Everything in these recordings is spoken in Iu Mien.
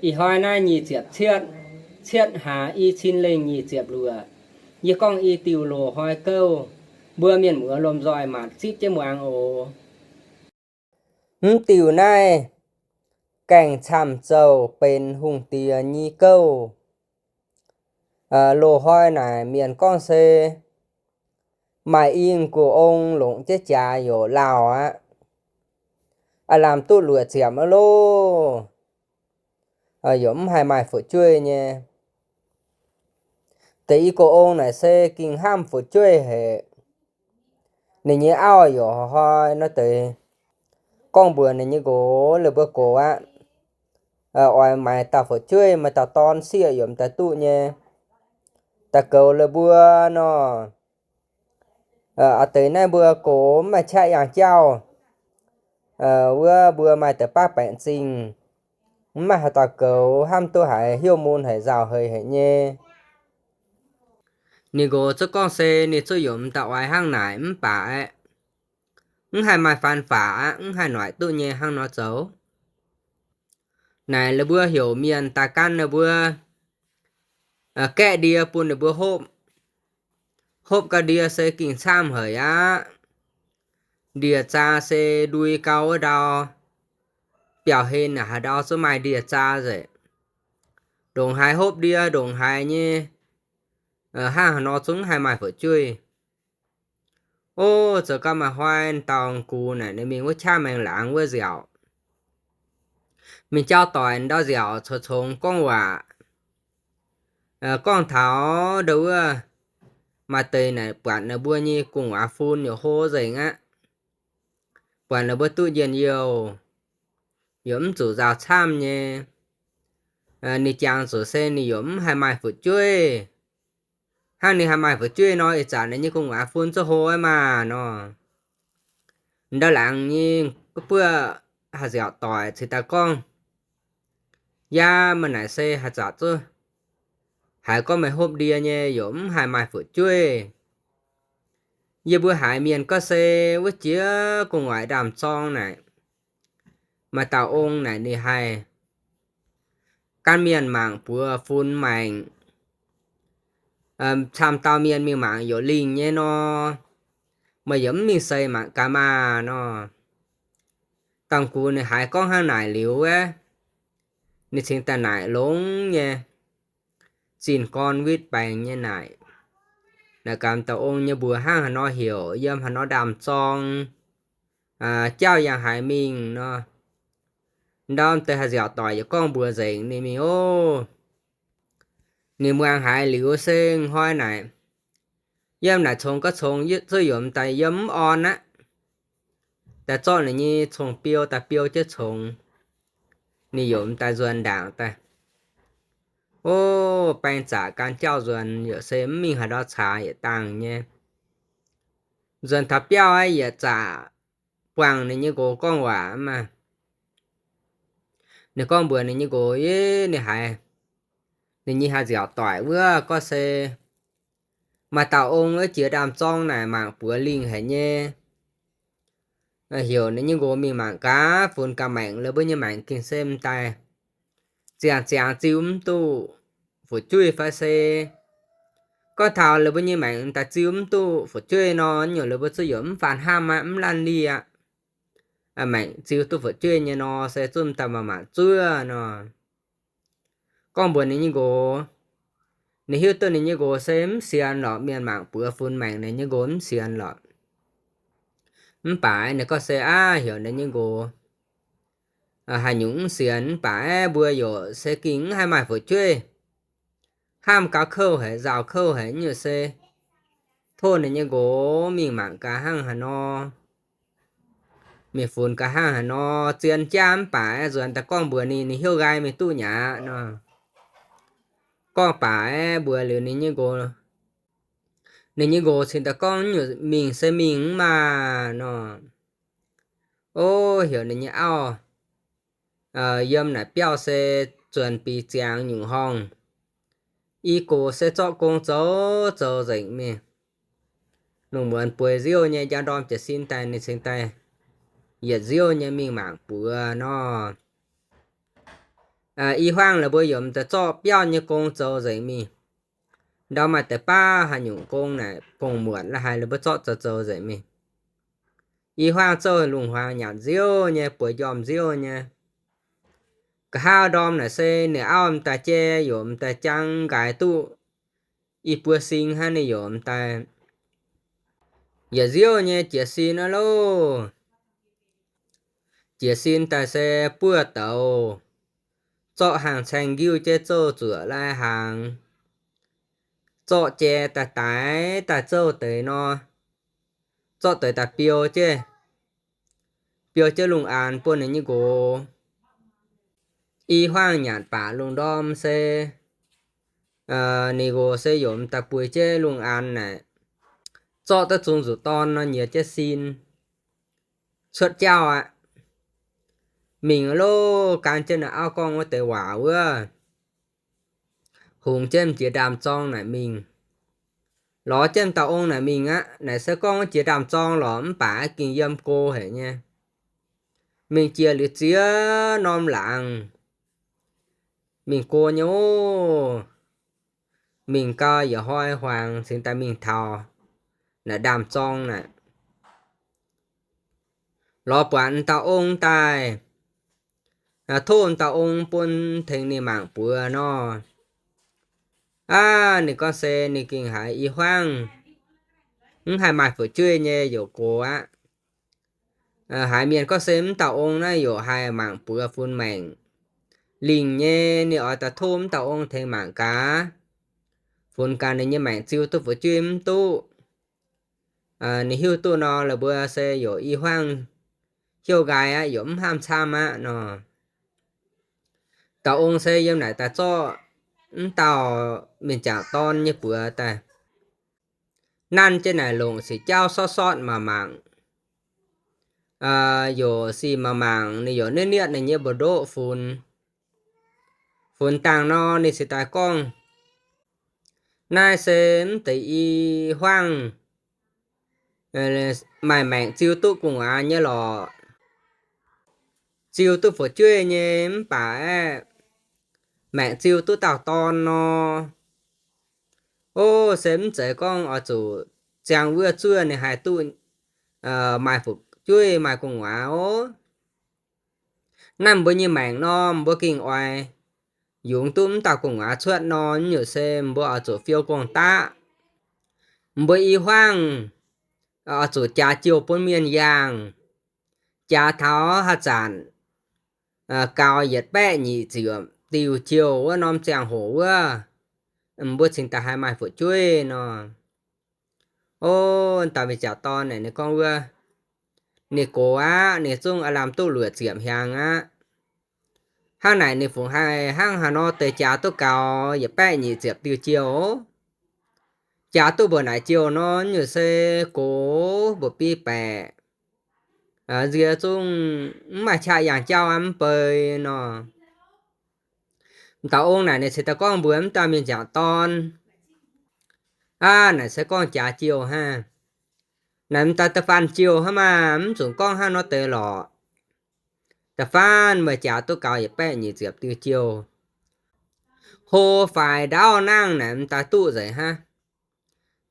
Ih hnoi naaiv nyic ziepc cietv, cietv hlaax i cin lengh nyic ziepc luoqc. Yie gorngv i diuh loz-hnoi gouv, mbuo mienh muoz lomh nzoih maanc zipv jienv muangx oc. Mv diuh naaiv gaengh camv zouh benx hungh diex nyei gouv. Loz-hnoi naaic mienh gorngv se maaih i gu'ong longc jienv jaax youc lauh aqv. Aav lamh duqv luoqc ziepc aqv loh. Yaac mv haih maaih fu'jueiv nyei. Deix i gu'ong naaic se ging hnamv fu'jueiv haic. Ninh nyei auv yaac hnoi nor deix gorngv mbuox ninh nyei nqox, la'buo gox aqv, oix maaih dauh fu'jueiv, maaih dauh dorn sieqv yaac m'daaih duqv nyei. Da'goux la'buo nor, aa deix naaiv mbuo gox mv maaih qaqv yangh jauv, wuov mbuo maaih deix baav baengc zingh, mv maaih haaix dauh goux, hnamv duqv haiz hnyouv mun haic, nzauh haic haic nyei. Ninh nqox zuqc gorngv se ninh zuqc yaac m'daaih oix hnangv naaic mv baac aeqv, mv haih maaih faan faqc aqv, mv haih noic duqv nyei hnangv nor zoux. Naaic la'buo heuc mienh daaih gan ninh mbuo gaeqv ndie bun ninh mbuo hopv. Hopv gau ndie se ging camv haic aqv. Ndie-zaa se ndui gau wuov ndau, biauv-hlen haaix ndau zuqc maaih ndie-zaa nzengc. Ndongc haaix hopv ndie ndongc haaix nyei, hnangv haaix nor zungv haih maaih fu'jueiv. Ov, zoux gau maaih hnoi dauh gux naaic ninh mingh wuov qaqv maengx laangz wuov nziaauc, mingh jauv doic ndau nziaauc coux congx gorngv waac, gorngv taux ndau wuov maaih deix naaic buatc ninh mbuo nyei gu'nguaaz fun yaac hlo nzengc aqv. Buatc ninh mbuo duqv njien-youh, yaac mv zuqc nzauh camv nyei. Ninh jangx zuqc se ninh yaac mv haih maaih fu'jueiv. Hnangv ninh haih maaih fu'jueiv nor, ih zanc ninh nyei gu'nguaaz fun zungv hlo aqv maah nor. Ndau laangz nyei buov haaix nziaauc doic cingx daaih gorngv, yaac mv naaic se haaix zanc zuqc haiz gorngv meih hopv ndie nyei yaac mv haih maaih fu'jueiv. Yie mbuo haiz mienh gorngv se wuov jiex gu'nguaaic ndaamv-zorng naaic, maaih dauh ong naaic ninh haih gan mienh mangc buoz funx maengc, camv dauh mienh mingh mangc yaac lingh nyei nor, meih yaac mv mingh seix mangc gaax maah nor. Dangh gux ninh haiz gorngv hnangv naaic liuz aeqv, ninh cingx daaih naaic longx nyei, zinh gorn witv baengc nyei naaic. Naaic gaax dauh ong nyei mbuox hnangv haaix nor heuc, yiem haaix nor ndaamv-zorng, jauv yangh haaix mingh nor. Ndau deix haaix nziaauc doic yaac gorngv mbuox nzengc ninh mingh ov. Ninh muangx haiz liuz se hnoi naaic, yiem naaic congx gauh congx zuqc yaac m'daaih yiem mv orn aqv. Daaih zorqv ninh nyei cong-biou daaih biou jienv congx, ninh yaac m'daaih nzuonx ndaangc daaih. Ov, baeng zaqc gan jauv nzuonx yaac se mv mingh haaix ndau caax yietc dangh nyei. Nzuonx taux biauv aeqv, yietc zaqc buangh ninh nyei nqox gorngv waac maah. Ninh gorngv mbuox ninh nyei nqox, yie ninh haiz ninh nyei haaix nziaauc doic wuov gorngv se maaih dauh ong wuov jiex ndaamv-zorng naaic mangc buoz lingh haic nyei, heuc ninh nyei nqox mingh mangc gaax, funx gaax maengc, la'buo nyei maengc gengh se m'daaih ziangh ziangx ziu mv duqv fu'jueiv fai se gorngv taux la'buo nyei maengc m'daaih ziu mv duqv fu'jueiv nor, nyungc la'buo zuqc yaac mv faanh hnamv aqv, mv laanh lieh aqv. Maengc ziu duqv fu'jueiv nyei nor, se zungv m'daaih maaih mangc zuov nor. Gorngv mbuox ninh nyei nqox, ninh hiuv duqv ninh nyei nqox se mv sienx lorqc, mienh mangc buoz funx maengc ninh nyei nqox mv sienx lorqc. Mv baac ninh gorngv se aav heuc ninh nyei nqox haaix nyungc mv sienx, mv baac aeqv, mbuo yaac se gengh mv haih maaih fu'jueiv. Hnamv gaax kouv haic, nzauh kouv haic, nyungc se tov ninh nyei nqox mingh mangc gaax hnangv haaix nor, mingh funx gaax hnangv haaix nor, zien jaav mv baac aeqv, nzuonx daaih gorngv mbuox ninh, ninh hiuv nqaai mingh duqv nyei aqv nor. Gorngv baac aeqv, mbuox liuz ninh nyei nqox, ninh nyei nqox cingx daaih gorngv, nyungc mingh se mingh mv maah nor. Ov, heuc ninh nyei auv yiem naaic biauv se zuonx bic ziangx nyungc horngh. I gox se zorqv gong zoux zoux nzengc mingh. Lungh muonz bueix nziouv nyei, njang ndorm jiez sin daaih ninh cingx daaih yietc nziouv nyei mingh mangc buoz nor. I huaangv la'buo yaac m'daaih zorqv biauv nyei gong zoux nzengc mingh. Ndau maaih deix baav haaix nyungc gong naaic, gong-muotc la'haaix la'buo zorqv zoux zoux nzengc mingh. I huaangv zouv lungh huaang nyanc nziouv nyei, bueix njormh nziouv nyei. Nqa'haav ndorm naaic se ninh auv m'daaih jai, yaac m'daaih jang nqaaix duqv i buo sing hnangv, ninh yaac m'daaih yietc nziouv nyei jiez sin aqv loh. Jiez sin daaih se buov douz, zorqv hnaangx caeng nqiuv jienv zouv zuoqc lai-hnaangx, zorqv jai daaih daix daaih zouv deix nor, zorqv deix daaih biou jienv, biou jienv lungh aanx bun ninh nyei nqox. I huaangv nyanc baac lungh ndorm se ninh nqox se yaac m'daaih bueix jienv lungh aanx naaic, zorqv duqv zung nzuqc dorn nor nyiex jienv sin cuotv jauv aqv. Mingh loh, gan jienv ninh auv gorngv wuov deix waac wuov, hungx jienv jiex ndaamv-zorng naaic mingh, lorz jienv dauh ong naaic mingh aqv. Naaic se gorngv wuov jiex ndaamv-zorng lorqc, mv baac aqv, ging yiem go haic nyei. Mingh jiex liuz ziex norm laangz, mingh go nyei oc. Mingh gau yietc hnoi hmuangx cingx daaih mingh taux naaic ndaamv-zorng naaic, lorz buatc dauh ong daaih, tov dauh ong bun tengx ninh mangc buoz nor. Aav, ninh gorngv se ninh gengh haiz i huaangv mv haih maaih fu'jueiv nyei youz gox aqv. Haiz mienh gorngv se mv dauh ong naaiv yaac haih mangc buoz funx maengc. Lingc nyei ninh oix daaih tov mv dauh ong tengx mangc gaax, funx gaax ninh nyei maengc ziux duqv fu'jueiv mv duqv. Ninh hiuv duqv nor, la'buo se yaac i huaangv hiuv nqaai aqv, yaac mv hnamv camv aqv nor. Dauh ong se yiem naaic daaih zorqv mv dauh mienh jangc dorn nyei buoz daaih nanv jienv naaic longc sic jauv sortv sortv maaih mangc. Yaac sic maaih mangc, ninh yaac nietv nietv ninh nyei mbu'ndoqv funx. Funx dangh nor ninh cingx daaih gorngv, naaiv se mv deix i huaangv maaih maengc ziux duqv gu'nguaaz nyei lorqc. Ziux duqv fu'jueiv nyei mv baac aeqv, maengc ziux duqv dauh dorn nor. Ov, se mv zeiz gorngv oix zuqc ziangh wuov zuov ninh haih duqv maaih fu'jueiv maaih gu'nguaaz ov. Naaiv mbuo nyei maengc nor, mbuo gengh oix yungz duqv mv dauh gu'nguaaz cuotv nor, nyungc se mbuo oix zuqc fiou gong daqv. Mbuo i huaangv oix zuqc jaax jouh bun mienh yangh. Jaax taux haaix zanc gaux yietc baeqv nyic ziepc diuh jouh wuov norm ziangh hoc wuov, mbuo cingx daaih haih maaih fu'jueiv nor. Ov, dauh mienh jangc dorn naaic ninh gorngv wuov, ninh gox aqv, ninh zungv aav lamh duqv luoqc ziepc hnyangx aqv. Hnangv naaic ninh fungc haih hnangv haaix nor deix jaax duqv gaux yietc baeqv nyic ziepc diuh jouh? Jaax duqv mbuoqc naaic jouh nor, nyungc se gox mbuoqc biv baeqc, nziex zungv mv maaih qaqv yangh jauv aqv, mv bei nor. M'dauh ong naaic ninh cingx daaih gorngv mbuox m'dauh mienh jangc dorn, aav, naaic se gorngv jaax jouh hnangv. Naaic m'daaih da'faanh jouh hnangv maah, mv zunc gorngv hnangv nor deix lorqc. Da'faanh meih jaax duqv gaux yietc baeqv nyic ziepc diuh jouh, hlo faix ndaauv nangv naaic m'daaih duqv nzengc hnangv.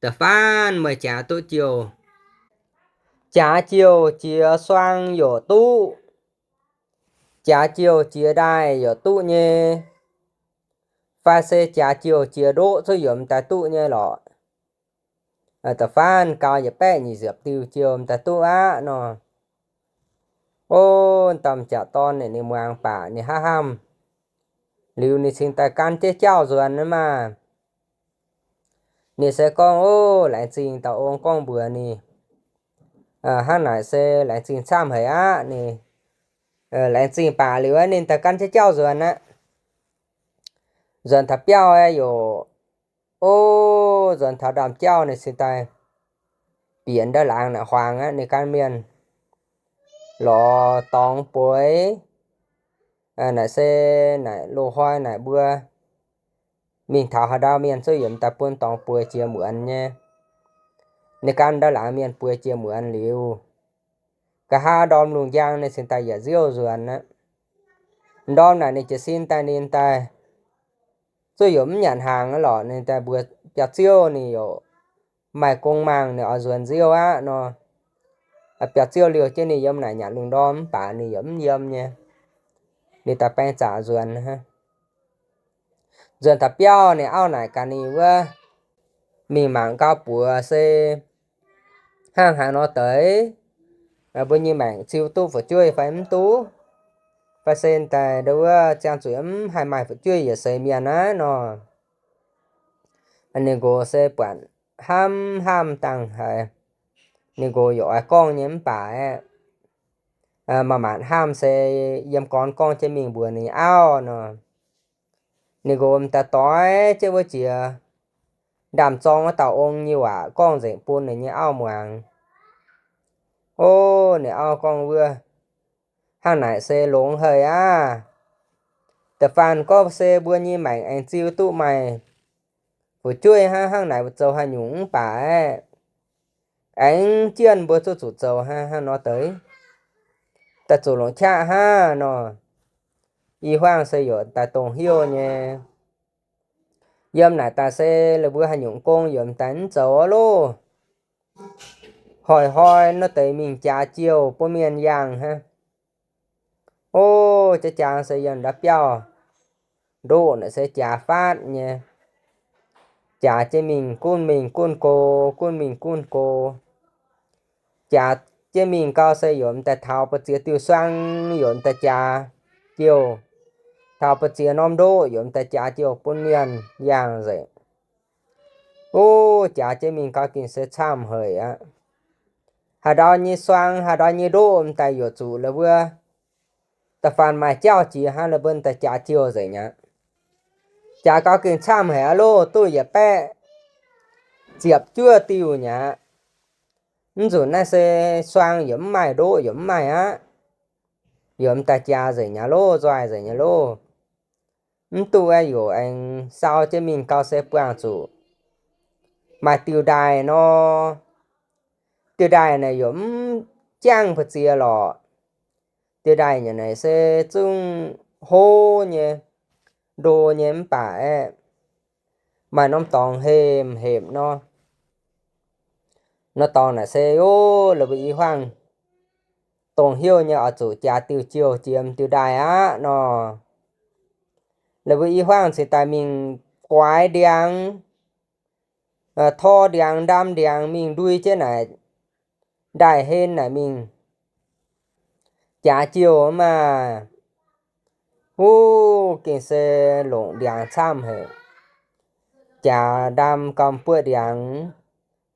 Da'faanh meih jaax duqv jouh, jaax jouh jiex suang yaac duqv, jaax jouh jiex ndaaih yaac duqv nyei, fai se jaax jouh jiex ndoqv cuotv yaac m'daaih duqv nyei lorqc. Da'faanh gaux yietc baeqv nyic ziepc diuh jouh m'daaih duqv aqv nor. Ov, dauh m'jangc dorn naaic ninh muangx baac ninh hnamv hnamv liuz ninh cingx daaih gan jienv jauv nzuonx maah. Ninh se gorngv, ov, laengz zingh dauh ong gorngv mbuox ninh hnangv naaic se laengz zingh camv haic aqv. Ninh laengz zingh baac liuz ninh daaih gan jienv jauv nzuonx aqv. Nzuonx taux biauv aeqv, yaac, ov, nzuonx taux ndaamv-jauv ninh cingx daaih bieqc ndau laangz naaic huaangx aqv. Ninh gan mienh lorz dorngx bueix. Naaic se naaic loz-hnoi naaic mbuo mingh taux haaix ndau mienh zuqv yiemc daaih bun dorngx bueix jiex muonz nyei. Ninh gan ndau laangz mienh bueix jiex muonz liuz, nqa'haav ndorm lungh njang ninh cingx daaih yietc nziouv nzuonx aqv. Ndorm naaic ninh jiez sin daaih ninh daaih zuqc yaac mv nyanc hnaangx lorqc, ninh daaih mbuox biauv-ziouv ninh yaac maaih gong maanh, ninh oix nzuonx nziouv aqv nor. Biauv-ziouv liouh jienv ninh yiem naaic nyanc lungh ndorm mv baac ninh yaac mv yiem nyei. Ninh daaih baeng zaqc nzuonx. Nzuonx taux biauv ninh auv naaic gaax ninh wuov, mingh mangc gau buoz se hnangv haaix nor deix, mbuo nyei maengc ziux duqv fu'jueiv fai mv duqv, fai se daaih ndau wuov ziangh zuqc mv haih maaih fu'jueiv yietc seix mienh aqv nor. Ninh nqox se buatc hnamv hnamv dangh haic, ninh nqox yaac oix gorngv nyei mv baac aeqv, maaih maanc hnamv se yiem gorn gorngv jienv mingh mbuox ninh auv nor. Ninh nqox m'daaih doix jienv wuov jiex ndaamv-zorng wuov dauh ong nyei waac gorngv nzengc bun ninh nyei auv muangx. O, ninh auv gorngv wuov, hnangv naaic se longx haic aqv. Da'faanh gorngv se mbuo nyei maengc aengx ziux duqv maaih fu'jueiv hnangv, hnangv naaic mbuo zoux haaix nyungc mv baac aeqv, aengx jienv mbuo zuqc zuqc zoux hnangv haaix nor deix, daaih zuqc longc qaqv hnangv nor. I Huaang se yaac daaih dongh heuc nyei. Yiem naaic daaih se la'buo haaix nyungc gong yaac m'daaih mv zoux loh. Hoic hnoi nor deix mingh jaax jiouh bun mienh yangh hnangv. O, jaax jangx se yiem nda'biauv ndoqv naaic se jaax faatv nyei. Jaax jienv mingh gunv mingh gunv go, gunv mingh gunv go. Jaax jienv mingh gau se yaac m'daaih taux ba'ziex diuh suang, yaac m'daaih jaax jiouh. Taux ba'ziex norm ndoqv yaac m'daaih jaax jiouh bun mienh yangh nzengc. O, jaax jienv mingh gau gengh se camv haic aqv. Haaix ndau nyei suang, haaix ndau nyei ndoqv m'daaih yaac zuqc la'buo da'faanh maaih jauv jiex hnangv, la'buo m'daaih jaax jiouh nzengc aqv. Jaax gau gengh camv haic aqv loh, duqv yietc baeqv ziepc juov diuh nyei aqv. Mv nzunc naaiv se suang yaac mv maaih, ndoqv yaac mv maaih aqv. Yaac m'daaih jaax nzengc nyei loh, nzoih nzengc nyei loh. Mv duqv aeqv, yaac aengx sau jienv mingh gau se buangh zuqc maaih diuh ndaaih nor. Diuh ndaaih naaic yaac mv jangv ba'ziex lorqc. Diuh ndaaih nyei naaic se zungv hlo nyei, ndo nyei mv baac aeqv, maaih norm dorngx hepc hepc nor. Norm dorngx naaic se, o, la'buo I Huaang dongh heuc nyei oix zuqc jaax diuh jiouh jiex m'diuh ndaaih aqv nor. La'buo I Huaang cingx daaih mingh guaix ndiangx, tor ndiangx, ndaam ndiangx mingh ndui jienv naaic ndaaih-hlen naaic mingh jaax jiouh maah. Wuov gengh se longc ndiangx camv haic. Jaax ndaam gamh buoqv ndiangx,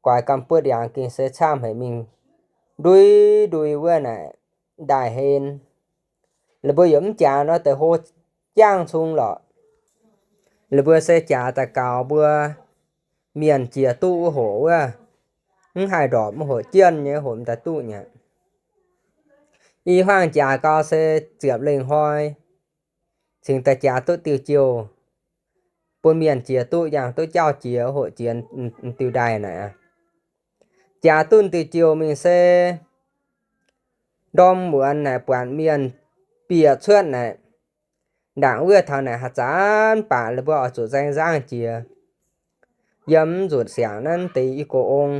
guaix gamh buoqv ndiangx gengh se camv haic mingh ndui ndui wuov naaic ndaaih-hlen. La'buo yaac mv jaax nor deix hlo jangv cung lorqc. La'buo se jaax daaih gaux mbuo mienh jiex duqv wuov hoc wuov, mv haih ndorpc wuov hoc jienv nyei, hoc m'daaih duqv nyei. I Huaang jaax gau se ziepc lengh hnoi cingx daaih jaax duqv diuh jiouh bun mienh jiex duqv, yangh duqv jauv jiex, hoc jiex m'diuh ndaaih naaic. Jaax duqv diuh jiouh mingh se ndorm muonz naaic buatc mienh bieqc cuotv naaic, ndaangc wuov taux naaic haaix zanc baac la'buo oix zuqc nzaeng nzangv jiex. Yiem nzunc siangx naaiv deix i gox ong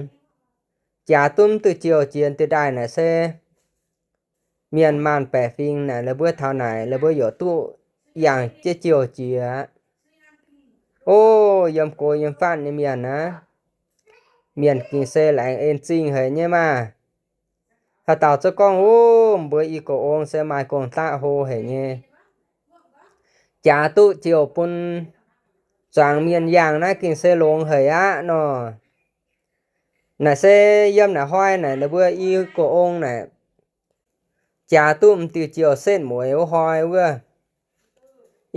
jaax duqv m'diuh jiouh jiex diuh ndaaih naaic se mienh maanh baeqc fingx naaic, la'buo taux naaic la'buo yaac duqv yangh jienv jiouh jiex. O, yiem go yiem fatv nyei mienh aav, mienh gengh se laengz en zingh haic nyei maah. Haaix dauh zungv gorngv, o, mbuo i gox ong se maaih gong-daqv hlo haic nyei. Jaax duqv jiouh bun zuangx mienh yangh naaiv gengh se longx haic aqv nor. Naaic se yiem naaic hnoi naaic la'buo i gox ong naaic jaax duqv m'diuh jiouh setv mueiz wuov hnoi wuov,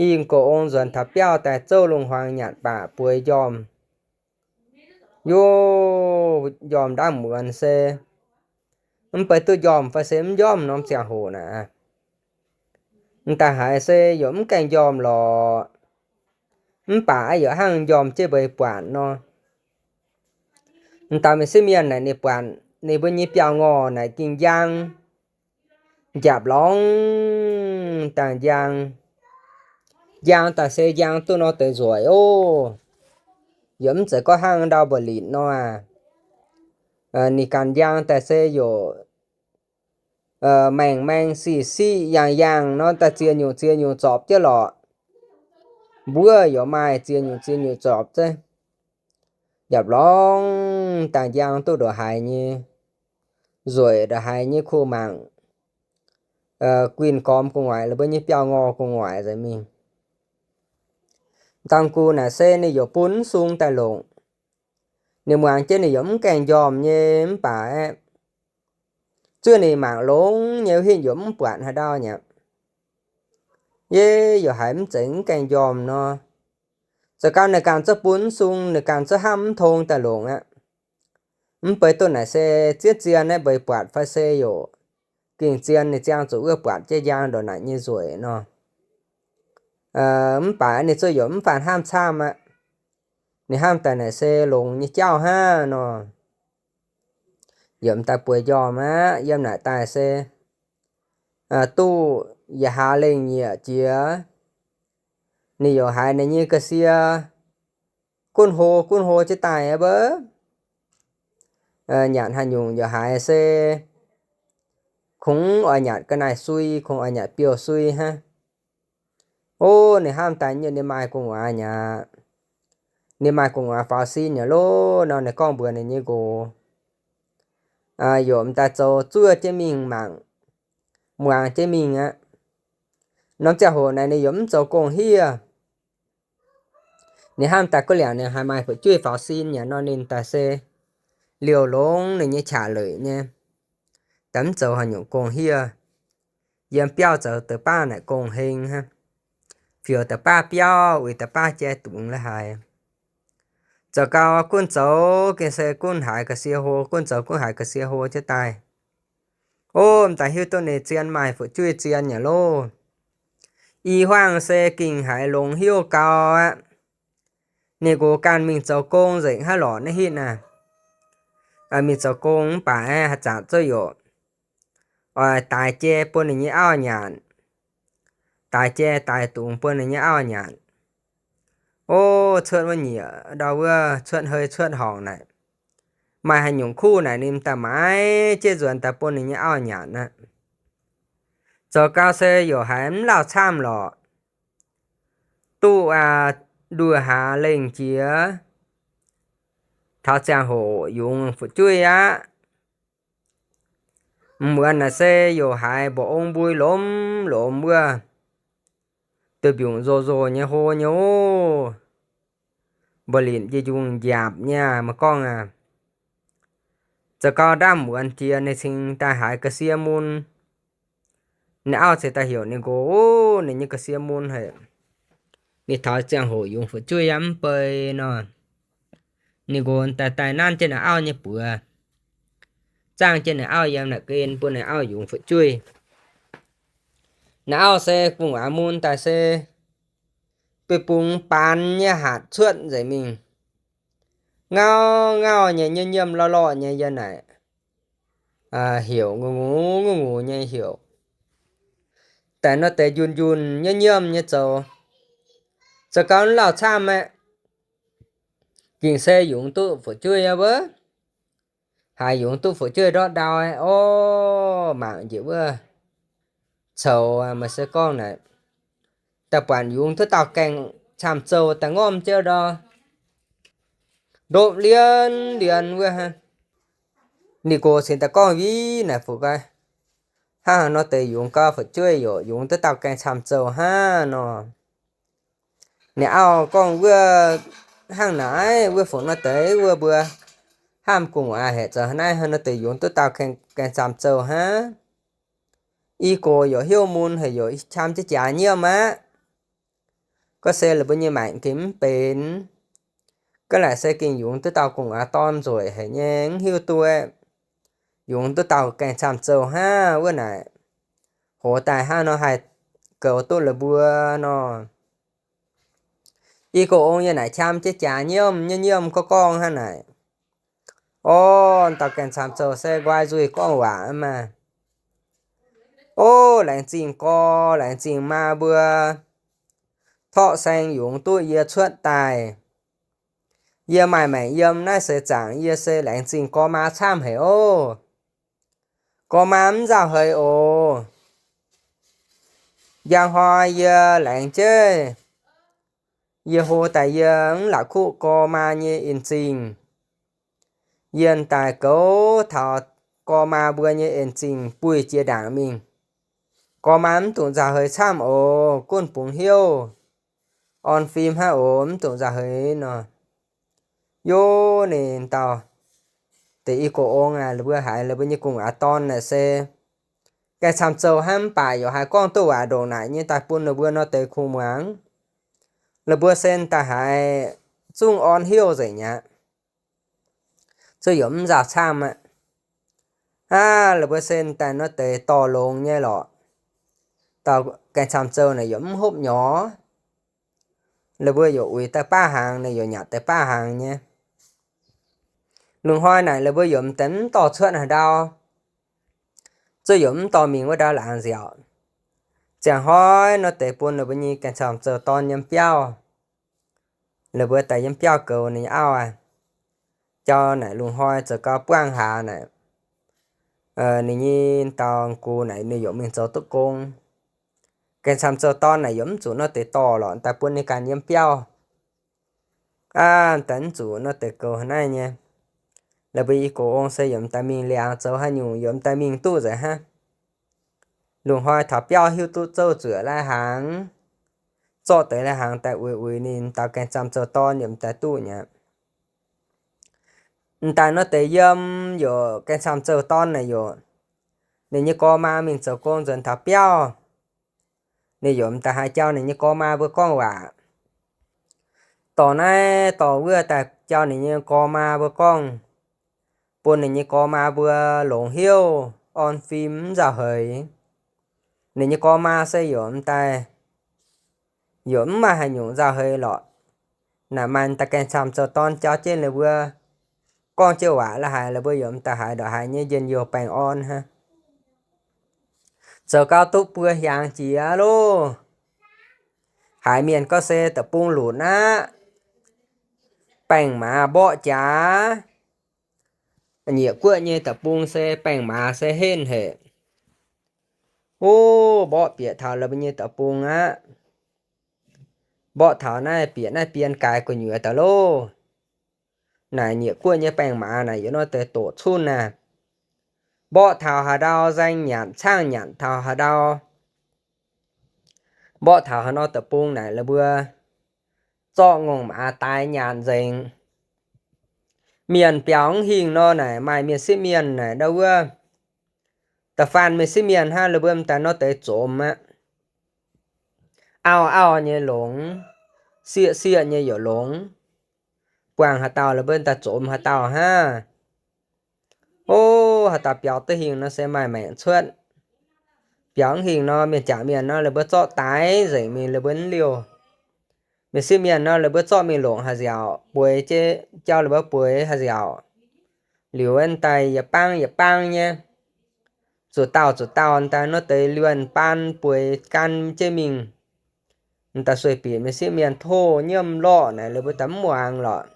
i gox ong nzuonx taux biauv daaih zouv lungh hmuangx nyanc baac bueix njormh. Yov, njormh ndaamv muonz se mv bei duqv njormh fai se mv njormh norm ziangh hoc naaic. M'daaih haiz se yaac mv gaengh njormh lorqc. Mv baac yaac hnangv njormh jienv mbeix buatc nor. M'daaih mingh sieqv mienh naaic ninh buatc ninh mbuo nyei biauv-ngorh naaic gengh njang, njapc lorngx dangh njang. njang daaih se njang duqv nor deix nzueic oc. Yaac mv zeiz gorngv hnangv ndau mba'linc nor aac. Ninh ganh njang daaih se yaac maeng-maeng siqv-siqv yaangh-yaangh nor daaih ziex nyungc ziex nyungc zorpc jienv lorqc. Mbuov yaac maaih ziex nyungc ziex nyungc zorpc zeiv. Yaac lorngx daaih njang duqv ndongc haaix nyei nzueic, ndongc haaix nyei kuh mangc, guinh gormx gu'nguaaic, la'buo nyei biauv-ngorh gu'nguaaic nzengc mingh. Dangh gu naaic se ninh yaac bun mv sung daaih longc. Ninh muangx jienv ninh yaac mv gaengh njormh nyei mv baac aeqv, zuov ninh mangc longx nyei wuov hitv yaac mv buatc haaix ndau nyei aqv. Yie yaac haiz mv zeiz mv gaengh njormh nor. Zoux gau ninh ganh zuov bun mv sung, ninh ganh zuov hnamv mv tong daaih longc aqv. Mv bei duqv naaic se zieqv zien naaiv mbeix buatc fai se yaac gengh zien ninh ziangh zuqc wuov buatc jienv njang ndongc naaic nyei nzueic nor. Mv baac ninh zuov yaac mv faanh hnamv camv aqv. Ninh hnamv daaih naaic se longx nyei jauv hnangv nor. Yaac m'daaih bueix njormh aqv. Yiem naaic daaih se duqv yietc hlaax lengh nyieqc jiex, ninh yaac haiz ninh nyei ga'sie gunv hlo gunv hlo jienv daaih aqv mbuo. Nyanc haaix nyungc yaac haiz se kungx oix nyanc ga'naaiv sui, kungx oix nyanc biouv sui hnangv. Ov, ninh hnamv daaih nyei ninh maaih gu'nguaaz nyei aqv. Ninh maaih gu'nguaaz faaux sin nyei loh nor, ninh gorngv mbuox ninh nyei nqox, yaac m'daaih zoux zuov jienv mingh mangc, muangx jienv mingh aqv. Norm ziangh hoc naaic ninh yaac mv zoux gong-hiev. Ninh hnamv daaih guv liangc ninh haiz maaih fu'jueiv faaux sin yaac nor ninh daaih se liouh longx ninh nyei qaqv leic nyei, daaih mv zoux haaix nyungc gong-hiev. Yiem biauv zoux deix baav naaic gong-heng hnangv, fioux deix baav biauv, uix deix baav jai dungz la'haic. Zoux gau gunv zoux gengh se gunv haiz ga'sie hlo, gunv zoux gunv haiz ga'sie hlo jienv daaih. Ov, m'daaih hiuv duqv ninh zien maaih fu'jueiv zien yaac loh. I hmuangv se gengh haiz longx hnyouv gau aqv. Ninh nqox ganh mingh zoux gong nzengc hnangv lorqc naaiv hitv naaic. Mingh zoux gong mv baac haaix zanc zuov yaac oix daix jai bun ninh nyei auv nyanc, daix jai daix dungz bun ninh nyei auv nyanc. Ov, cuotv wuov nyieqc ndau wuov, cuotv hei cuotv horngc naaic, maaih haaix nyungc kuv naaic ninh m'daaih maaiz jienv nzuonx daaih bun ninh nyei auv nyanc aqv. Zoux gau se yaac haiz mv lauh camv lorqc. Duqv aqv, nduoh hlaax lengh jiex, taux ziangh hoc yungz fu'jueiv aqv. M'muonz naaic se yaac haiz mba'ong mbui lomz lomz wuov, duih mbiungc nzoh nzoh nyei hlo nyei ov. Mba'linc jiex njungh njaapc nyei aqv, maiv gorngv aqv. Zoux gau ndaamv m'muonz jiex ninh cingx daaih haiz ga'sie mun. Ninh auv cingx daaih heuc ninh nqox, ninh nyei ga'sie mun haic. Ninh taux ziangh hoc yungz fu'jueiv yaac mv bei nor. Ninh nqox daaih daaih nanv jienv ninh auv nyei buoz, zaangh jienv ninh auv yiem naaic gen bun ninh auv yungz fu'jueiv. Ninh auv se gu'nguaaz mun daaih se beiv bungx baan nyei hatc cuotv nzengc mingh. Ngauv ngauv nyei, nyiemv nyiemv lorh lorh nyei yiem naaic, heuc ngungx ngungx nyei heuc. Daaih nor deix njunh njunh nyiemv nyiemv nyei zoux, zoux gau mv lauh camv aqv. Gengh se yungz duqv fu'jueiv aqv wuov. Haiz yungz duqv fu'jueiv ndortv ndau aqv. Orv, mangc njiec wuov coux, meih se gorngv naaic, daaih buatc yungz duqv dauh gaengh camv-zoux daaih ngormv jienv ndor, ndopv lienv lienv wuov. Ninh nqox cingx daaih gorngv, Viv naaic fu'jueiv, hnangv haaix nor deix yungz gau fu'jueiv yaac yungz duqv dauh gaengh camv-zoux hnangv nor. Ninh auv gorngv, Wuov hnangv naaic, wuov fungc nor deix wuov mbuo hnamv gu'nguaaz haic, zoux naaiv hnangv haaix nor deix yungz duqv dauh gaengh camv-zoux hnangv. I gox yaac hnyouv mun haic, yaac qam jienv jaax nyiemv aqv. Gorngv se la'buo nyei maengc gengh mv benx. Gorngv naaic se gengh yungz duqv dauh gu'nguaaz dorn nzueic haic nyei, mv hiuv duqv yungz duqv dauh gaengh camv-zoux hnangv wuov naaic. Hoz daaih hnangv nor haih goux duqv la'buo nor. I gox ong yiem naaic qam jienv jaax nyiemv, nyiemv nyiemv gorngv gorngv hnangv naaic. Orv, dauh gaengh camv-zoux se nqoi nzuih gorngv waac maah. Orv, laengz zingh gorx, laengz zingh maa mbuo, torqv saeng yungz duqv yie cuotv daaih. Yie maaih maengc yiem naaiv seix zaangc yie se laengz zingh gorx maa camv haic oc. Gorx maa mv nzauh heix oc. Njang hnoi yie laengz jeiv, yie hlo daaih yie mv la'kuqv gorx maa nyei en zingh. Yie daaih goux taux gorx maa mbuo nyei en zingh buih jiex ndaangc mingh. Gorx maa mv dungx nzauh heix camv oc, gunv bungx hnyouv orn fim hnangv oc, mv dungx nzauh heix nor. Yov, ninh dauh deix i go ong aac, ninh mbuo haiz ninh mbuo nyei gu'nguaaz dorn naaic se gaengh camv zoux hnangv, mv baac yaac haiz gorngv duqv waac ndongc naaic nyei daaih bun ninh mbuo nor deix kungx muangx. Ninh mbuo se daaih haiz zungv orn hnyouv nzengc aqv. Zuqc yaac mv nzauh camv aqv. Aav, ninh mbuo se daaih nor deix dorh longx nyei lorqc. Dauh gaengh camv zoux naaic yaac mv hopv nyorx. Ninh mbuo yaac uix daaih baav hnaangx, ninh yaac nyanc deix baav hnaangx nyei. Lungh hnoi naaic ninh mbuo yaac m'daaih mv dorh cuotv haaix ndau. Zuqc yaac mv dorh mingh wuov ndau laangz nziaauc. Ziangh hnoi nor deix bun ninh mbuo nyei gaengh camv zoux dorn yiem biauv. Ninh mbuo daaih yiem biauv goux ninh nyei auv aac. Jauv naaic lungh hnoi zoux gau buangv hlaax naaic, ninh nyei dauh gux naaic ninh yaac mingh zoux duqv gong. Gaengh camv zoux dorn naaic yaac mv zuqc nor deix dorh lorqc, daaih bun ninh ganh yiem biauv. Aav, daaih mv zuqc nor deix goux naaiv nyei. Laaix mbuo i gox ong se yaac m'daaih mingh liangx, zoux haaix nyungc yaac m'daaih mingh duqv nzengc hnangv. Lungh hnoi taux biauv hiuv duqv zouv zuoqc lai-hnaangx, zorqv deix lai-hnaangx daaih uix uix ninh dauh gaengh camv zoux dorn yaac m'daaih duqv nyei. M'daaih nor deix yiem yaac gaengh camv zoux dorn naaic yaac, ninh nyei gorx maa mingh zoux gong nzuonx taux biauv, ninh yaac m'daaih haih jauv ninh nyei gorx maa mbuo gorngv waac. Dorh naaiv dorh wuov daaih jauv ninh nyei gorx maa mbuo gorngv, bun ninh nyei gorx maa mbuo longx hnyouv, orn fim mv nzauh heix. Ninh nyei gorx maa se yaac m'daaih, yaac mv maaih haaix nyungc nzauh heix lorqc. Naaic maaih da'gaengh camv zoux dorn jauv jienv ninh mbuo gorngv jienv waac la'haaix, ninh mbuo yaac m'daaih haiz ndongc haaix nyei njien-youh baengh orn hnangv. Zoux gau duqv buo hiaangx jiex loh, haiz mienh gorngv se deic-bung lunc aqv. Baengh maaz mborqv jaax. Nyiec guoqv nyei deic-bung se baengh maaz se henv haic. Ov, mborqv bieqc taux la'mbuo nyei deic-bung aqv. Mborqv taux naaiv bieqc naaiv bien gaaix gu'nyuoz daaih loh. Naaic nyiec guoqv nyei baengh maaz naaic yiem nor deix doqc cunh naaic. Mborqv taux haaix ndau nzaeng nyanc caangv nyanc taux haaix ndau. Mborqv taux haaix nor deic-bung naaic la'mbuo zorqv ngongh maaz daix nyanc nzengc. Mienh biaux mv hingh nor naaic maaih mienh sieqv mienh naaic ndau wuov, da'faanh mienh sieqv mienh hnangv la'mbuo m'daaih nor deix zomx aqv. Auv auv nyei longx, sieqv sieqv nyei yaac longx. Buangh haaix dauh la'mbuo m'daaih zomx haaix dauh hnangv. Ov, haaix dauh biaux duqv hingh nor se maaih maengc cuotv. Biaux mv hingh nor mienh jangc mienh nor la'mbuo zorqv daix nzengc mingh la'mbuo mv liouh. Mienh sieqv mienh nor la'mbuo zorqv mingh longc haaix nziaauc, bueix jauv la'mbuo bueix haaix nziaauc. Liuz daaih yietc bang yietc bang nyei, zuqc dauh zuqc dauh daaih nor deix luonh baan bueix gan jienv mingh. M'daaih sueih bieqc mienh sieqv mienh tov nyiemv lorqc naaic la'mbuo daaih mv muangx lorqc.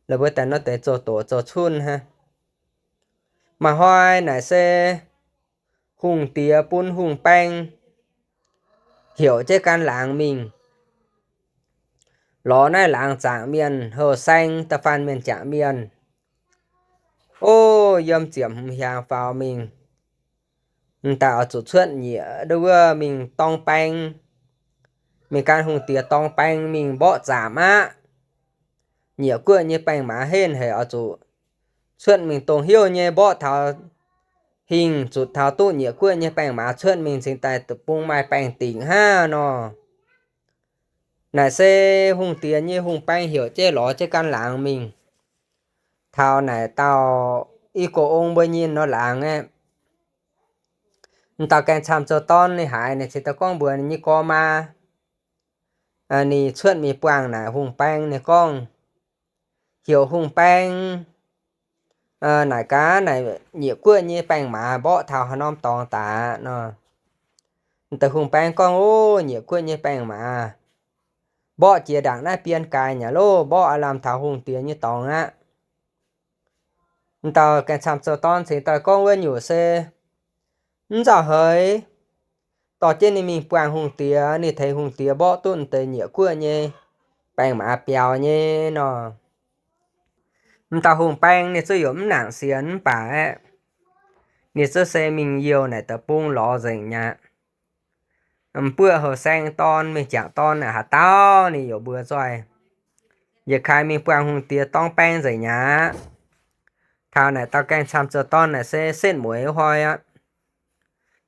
La'mbuo daaih nor deix zoux doqc zoux cunh hnangv. Maaih hnoi naaic se hungh diex bun hungh baeng heuc jienv gan laangz mingh. Lorz naaiv laangz zaangc mienh houh saeng da'faanh mienh jangc mienh, ov, yiem ziepc hmz hiaangx faaux mingh, m'daaih oix zuqc cuotv nyiec ndau wuov mingh dorng baeng, mingh gan hungh diex dorng baeng mingh mborqv zaamc aqv. Nyiec guoqv nyei baeng maaz henv haic, oix zuqc cuotv mingh dongh hnyouv nyei mborqv taux hingh, zuqc taux duqv nyiec guoqv nyei baeng maaz cuotv mingh cingx daaih deic-bung maaih baengh dingc hnangv nor. Naaic se hungh diex nyei hungh baeng heuc jienv lorz jienv gan laangz mingh. Taux naaic dauh i gox ong mbuo nyei nor laangz aeqv, m'daaih gaengh camv zoux dorn ninh haiz, ninh cingx daaih gorngv mbuox ninh nyei gorx maa, ninh cuotv mingh buangh naaic hungh baeng, ninh gorngv, heuc hungh baeng naaic gaax naaic nyiec guoqv nyei baeng maaz mborqv taux haaix norm dorngx daaih nor. M'daaih hungh baeng gorngv, ov, nyiec guoqv nyei baeng maaz mborqv jiex ndaangc naaiv bienh gaaix nyei loh, mborqv aav lamh taux hungh diex nyei dorngx aqv. M'dauh gaengh camv zoux dorn cingx daaih gorngv wuov nyungc se, mv nzauh heix, dorh jienv ninh mingh buangh hungh diex, ninh tengx hungh diex mborqv duqv deix nyieqc guoqv nyei baengh maaz biaux nyei nor. M'dauh hungh baeng ninh zuqc yaac mv nangc sienx mv baac aeqv, ninh zuqc se mingh youh naaic deic-bung lorz nzengc nyei aqv. M'buoqv houh saeng dorn mingh jangc dorn naaic haaix dauh ninh yaac mbuox nzoih, yietc kaaix mingh buangh hungh diex dorng baeng nzengc nyei aqv. Taux naaic dauh gaengh camv zoux dorn naaic se setv mueiz hnoi aqv,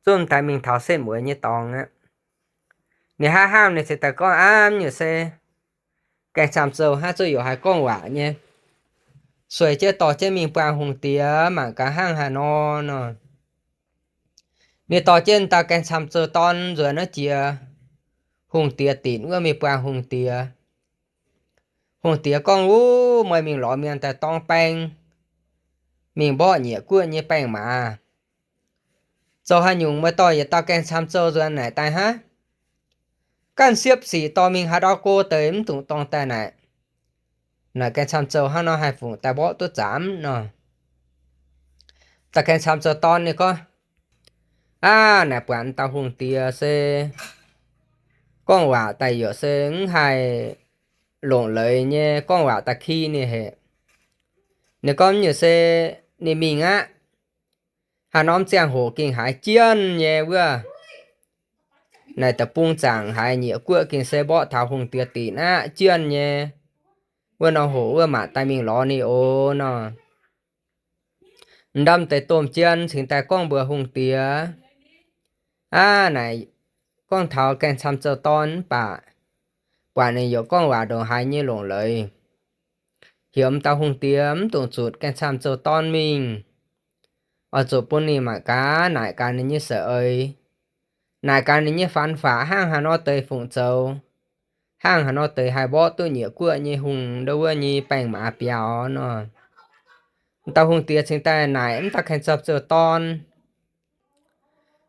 zungv daaih mingh taux setv mueiz nyei dorngx aqv. Ninh hnangv hnamv ninh cingx daaih gorngv, Aav, nyungc se gaengh camv zoux hnangv zuqc yaac haiz gorngv waac nyei, sueih jienv dorh jienv mingh buangh hungh diex mangc gaax hnangv haaix nor nor. Ninh dorh jienv dauh gaengh camv zoux dorn nzuonx naaiv jiex hungh diex dinc wuov mingh buangh hungh diex. Hungh diex gorngv, Wuov, meih mingh lorz mienh daaih dorng baeng, mingh mborqv nyieqc guoqv nyei baengh maaz. Zoux haaix nyungc meih dorh yietc dauh gaengh camv zoux nzuonx naaic daaih hnangv? Ganh siepv sic dorh mingh haaix ndau go deix mv dungx dorng daaih naaic. Naaic gaengh camv zoux hnangv nor haih fungc daaih mborqv duqv zaamc nor. Dauh gaengh camv zoux dorn ninh gorngv, Aav, naaic buatc dauh hungh diex se gorngv waac daaih yaac se mv haih longc leiz nyei, gorngv waac da'ki ninh hec. Ninh gorngv nyungc se ninh mingh aqv. Haaix norm ziangh hoc gengh haiz jienh nyei wuov, naaic deic-bung zaangc haiz nyieqc guoqv gengh se mborqv taux hungh diex dinc aqv, jienh nyei. Wuov norm hoc wuov maanc daaih mingh lorz ninh oc nor. M'ndorm deix domh jien cingx daaih gorngv mbuox hungh diex, Aav, naaic gorngv taux gaengh camv zoux dorn mv baac buatc ninh yaac gorngv waac ndongc haaix nyei longc leiz. Heuc m'dauh hungh diex mv dungx zutc gaengh camv zoux dorn mingh. Oix zuqc bun ninh mangc gaax, naaic gaax ninh nyei saeng-eix, naaic gaax ninh nyei fanx faqv hnangv haaix nor deix fungc zoux, hnangv haaix nor deix haih mborqv duqv nyieqc guoqv nyei hungh ndo wuov nyei baengh maaz biaux nor. M'dauh hungh diex cingx daaih naaic mv dauh gaengh camv zoux dorn,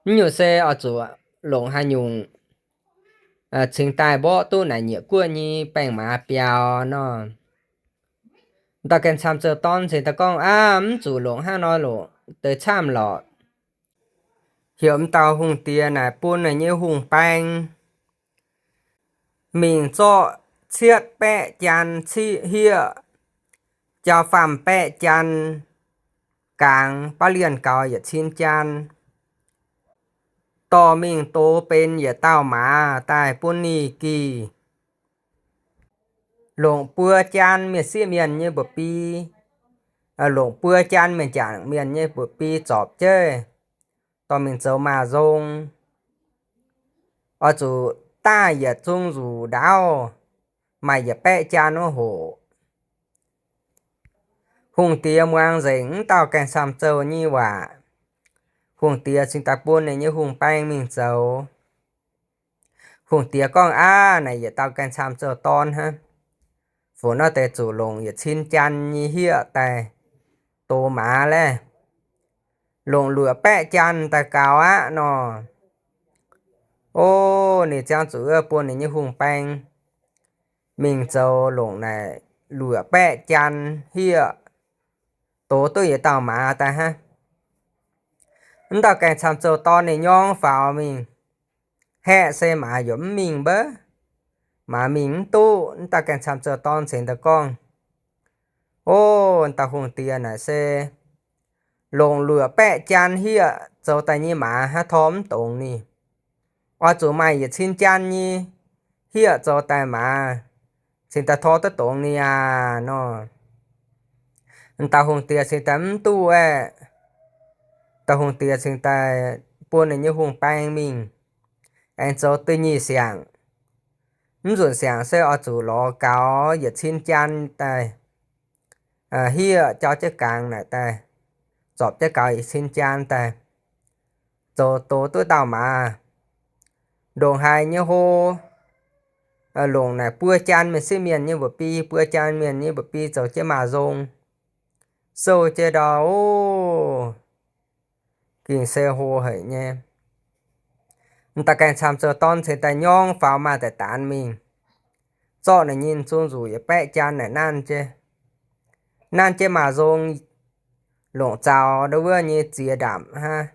Mv nyungc se oix zuqc longc haaix nyungc cingx daaih mborqv duqv naaic nyieqc guoqv nyei baengh maaz biaux nor. M'dauh gaengh camv zoux dorn cingx daaih gorngv, Aav, mv zuqc longc hnangv nor longc deix camv lorqc. Heuc m'dauh hungh diex naaic bun ninh nyei hungh baeng mingh zorqv cietv baeqv jaan ciqv hieqv, jauv faam baeqv jaan gaangx, baav lienh gaux yietc cin jaan, dorh mingh dox benx yietc dauh maaz daaih bun ninh gih. Longc buo jaan mienh sieqv mienh nyei mba'bi, longc buo jaan mienh jangc mienh nyei mba'bi zorpc jienv, dorh mingh zoux maaz nzong. Oix zuqc daaih yietc zung nzuqc ndaauv, maaih yietc baeqv jaan wuov hoc. Hungh diex muangx nzengc mv dauh gaengh camv zoux nyei waac, hungh diex cingx daaih bun ninh nyei hungh baeng mingh zoux. Hungh diex gorngv, Aav, naaic yietc dauh gaengh camv zoux dorn hnangv. Fungc nor deix zuqc longc yietc cin jaan nyei hieqv daaih dox maaz laeh? Longc luoqc baeqv jaan daaih gaux aqv nor. O, ninh ziangh zuqc wuov bun ninh nyei hungh baeng mingh zoux longc naaic luoqc baeqv jaan hieqv dox duqv yietc dauh maaz daaih hnangv. Mv dauh gaengh camv zoux dorn ninh nyorng faaux mingh, haeqv se maaz yaac mv mingh mbaav. Maaz mingh mv duqv. Mv dauh gaengh camv zoux dorn cingx daaih gorngv, O, dauh hungh diex naaic se longc luoqc baeqv jaan hieqv zoux daaih nyei maaz hnangv, tor mv dongz ninh. Oix zuqc maaih yietc cin jaan nyei hieqv zoux daaih maaz cingx daaih tor duqv dongz ninh aac nor. Dauh hungh diex cingx daaih mv duqv aeqv, dauh hungh diex cingx daaih bun ninh nyei hungh baeng mingh aengx zoux da'nyeic siangx. Mv nzunc siangx se oix zuqc lorz gaux yietc cin jaan daaih, hieqv jauv jienv gangx naaic daaih, zorpc jienv gaux yietc cin jaan daaih, zoux dox duqv dauh maaz. Ndongc haaix nyei hlo, longc naaic buo jaan mienh sieqv mienh nyei mba'bi, buo jaan mienh nyei mba'bi zoux jienv maaz nzong, sou jienv ndau, o, gengh se hlo haic nyei. M'daaih gaengh camv zoux dorn cingx daaih nyorng faaux maaih daaih daanx mingh, zorqv ninh nyei zung nzuqc yietc baeqv jaan naaic nanv jienv. Nanv jienv maaz nzong, longc zaux ndau wuov nyei ziex ndaapc hnangv,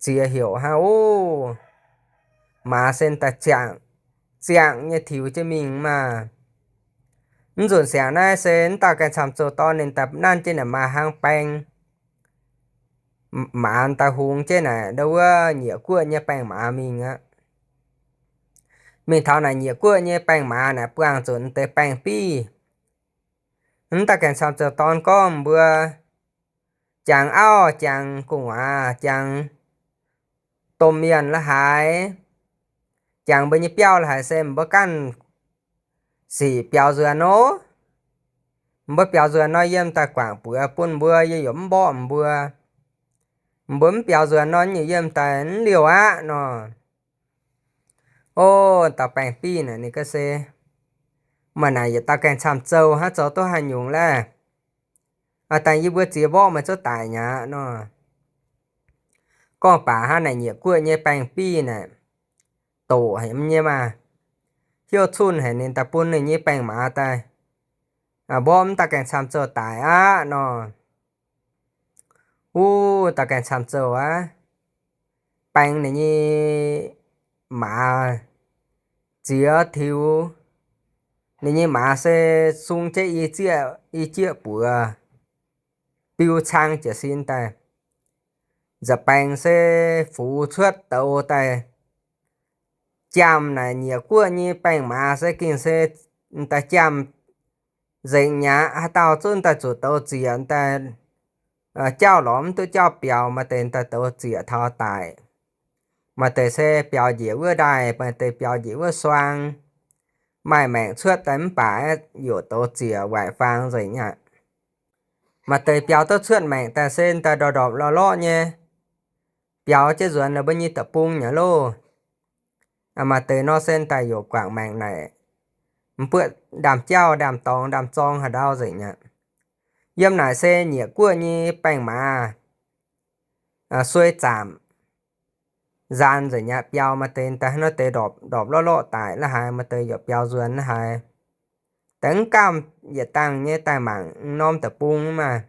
ziex heuc hnangv oc. Maaz se daaih ziangh, ziangh nyei tiux jienv mingh maah. Mv nzunc siangx naaiv se mv dauh gaengh camv zoux dorn ninh daaih nanv jienv naaic maaz hnangv baeng maaz daaih hungx jienv naaic ndau wuov nyieqc guoqv nyei baengh maaz mingh aqv. Mingh taux naaic nyieqc guoqv nyei baengh maaz naaic buangh zuqc deix baengh biv. Mv dauh gaengh camv zoux dorn gorngv mbuo, jangx auv, jangx gu'nguaaz, jangx domh mienh la'haaix, jangx mbuo nyei biauv la'haaix se mbuo ganh sic biaux nzuonx nor. Mbuo biaux nzuonx nor yiem daaih guangc buoz bun mbuo, yie yaac mv mborqv mbuo. Mbuo mv biaux nzuonx nor, yie yiem daaih mv liouh aqv nor. O, dauh baengh biv naaic ninh gorngv se, maaih naaic yietc dauh gaengh camv zoux hnangv, zoux duqv haaix nyungc laeh? Dangh yie mbuo ziex mborqv meih zungv daic mi'aqv nor. Gorngv baac hnangv naaic nyieqc guoqv nyei baengh biv naaic, doqc haic nyei maah, hiuv cunh haic ninh daaih bun ninh nyei baengh maaz daaih mborqv mv dauh gaengh camv zoux daic aqv nor. Wuov dauh gaengh camv zoux aqv, baeng ninh nyei maaz ziex tiux, ninh nyei maaz se sung jienv i zieqv, i zieqv buoz, biu cang jiez sin daaih. Nza'baengx se fux cuotv douz daaih. Jaamh naaic nyieqc guoqv nyei baengh maaz se gengh se daaih jaamh nzengc mi'aqv. Haaix dauh zungv daaih zuqc douz ziec daaih, jauv lorz mv duqv jauv biaux, maaih deix daaih douz ziec taux daic. Maaih deix se biaux njiec wuov ndaaih, maaih deix biaux njiec wuov suang. Maaih maengc cuotv daaih mv baac yaac douz ziec waaic faang nzengc aqv. Maaih deix biaux duqv cuotv maengc daaih se daaih ndorpc ndorpc lorqc lorqc nyei, biaux jienv nzuonx la'buo nyei deic-bung nyei loh. Maaih deix nor se daaih yaac guangc maengc naaic, mv buoqv ndaamv-jauv, ndaamv-dorngx, ndaamv-zorng haaix ndau nzengc aqv. Yiem naaic se nyieqc guoqv nyei baengh maaz suei zaamc nzaanx nzengc aqv. Biaux maaih deix daaih hnangv nor deix ndorpc ndorpc lorqc lorqc daic la'haaix, maaih deix yaac biaux nzuonx la'haaix. Daaih mv gamh yietc dangh nyei daaih mangc norm deic-bung maah.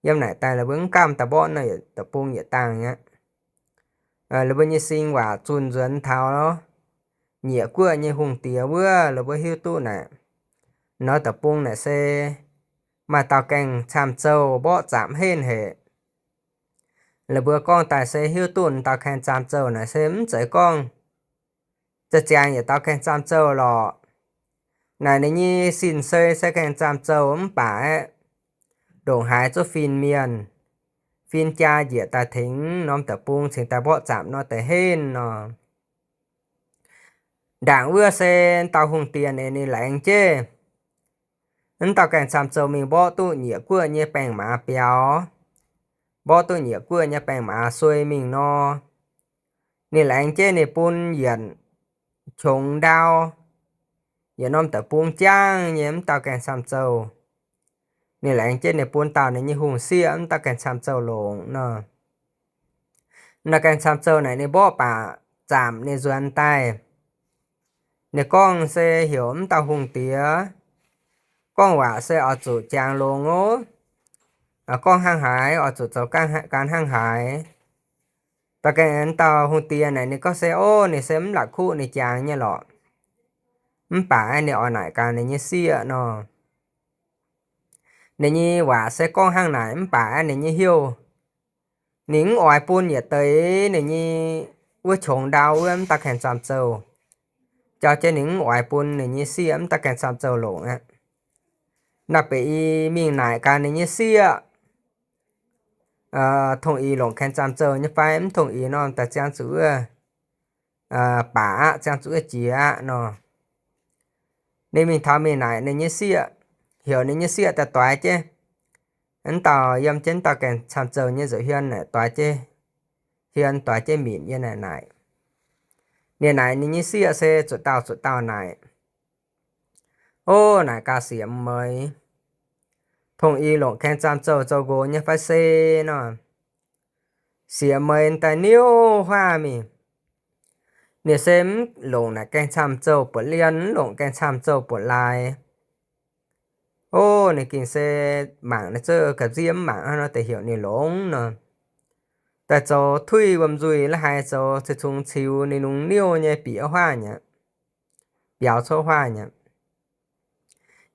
Yiem naaic daaih la'buo mv gamh daaih mborqv nor yietc deic-bung yietc dangh aqv. La'buo nyei sing waac zunh nzuonx taux nyieqc guoqv nyei hungh diex wuov, la'buo hiuv duqv naaic, norm deic-bung naaic se maaih dauh gaengh camv zoux mborqv zaamc henv haic. La'buo gorngv daaih se hiuv duqv dauh gaengh camv zoux naaic se mv zeiz gorngv za'ziangx yietc dauh gaengh camv zoux lorqc. Naaic ninh nyei sin-sei se gaengh camv zoux mv baac aeqv, ndongc haaix zungv fin-mienh, fin-jaa njiec daaih tengx norm deic-bung cingx daaih mborqv zaamc nor deix henv nor. Ndaangc wuov se dauh hungh diex ninh, ninh laengz jienv mv dauh gaengh camv zoux mingh mborqv duqv nyieqc guoqv nyei baengh maaz biaux, mborqv duqv nyieqc guoqv nyei baengh maaz suei mingh nor, ninh laengz jienv ninh bun yienc qongx ndau, yietc norm deic-bung jangv nyei mv dauh gaengh camv zoux. Ninh laengz jienv ninh bun dauh ninh nyei hungh sieqv mv dauh gaengh camv zoux longc nor. Dauh gaengh camv zoux naaic ninh mborqv baac zaamc ninh nzuonx daaih. Ninh gorngv se heuc mv dauh hungh diex gorngv waac se oix zuqc jangx longx oc. Gorngv hnangv haaix oix zuqc zoux gan hnangv haaix. Dauh gaengh, dauh hungh diex naaic ninh gorngv se, ov, ninh se mv la'kuqv ninh jangx nyei lorqc. Mv baac ninh oix naaic gaax ninh nyei sieqv nor. Ninh nyei waac se gorngv hnangv naaic mv baac ninh nyei heuc, ninh mv oix bun yietc deix ninh nyei wuov qongx ndau wuov mv dauh gaengh camv zoux. Jauv jienv ninh mv oix bun ninh nyei sieqv mv dauh gaengh camv zoux longc aqv. Naaiv beic i mingh naaic gaax ninh nyei sieqv, tong-ix longc gaengh camv zoux nyei fai mv tong-ix nor daaih ziangh zuqc wuov baac aqv, ziangh zuqc wuov jiex aqv nor. Ninh mingh taux mingh naaic ninh nyei sieqv, heuc ninh nyei sieqv daaih doix jienv. Mv dauh yiem jienv dauh gaengh camv zoux nyei nza'hmien naaic doix jienv, hmien doix jienv minc yie naaic naaic. Ninh naaic ninh nyei sieqv se zuqc dauh zuqc dauh naaic, ov, naaic gaax Siex Meix, tong-ix longc gaengh camv zoux zoux nqox nyei fai se nor. Siex Meix daaih niouv huaav mingh. Ninh se mv longc naaic gaeng camv zouh buoqc lienh, mv longc gaeng camv zouh buoqc laaix. O, ninh gengh se mangc ninh zouv ga'nziev mv mangc hnangv nor deix heuc ninh longx nor. Daaih zoux tuiv wuom-nzuih la'haaix zoux ceix cungx ciux ninh nungx niouv nyei bieqc huaav nyei, biaux cuotv huaav nyei.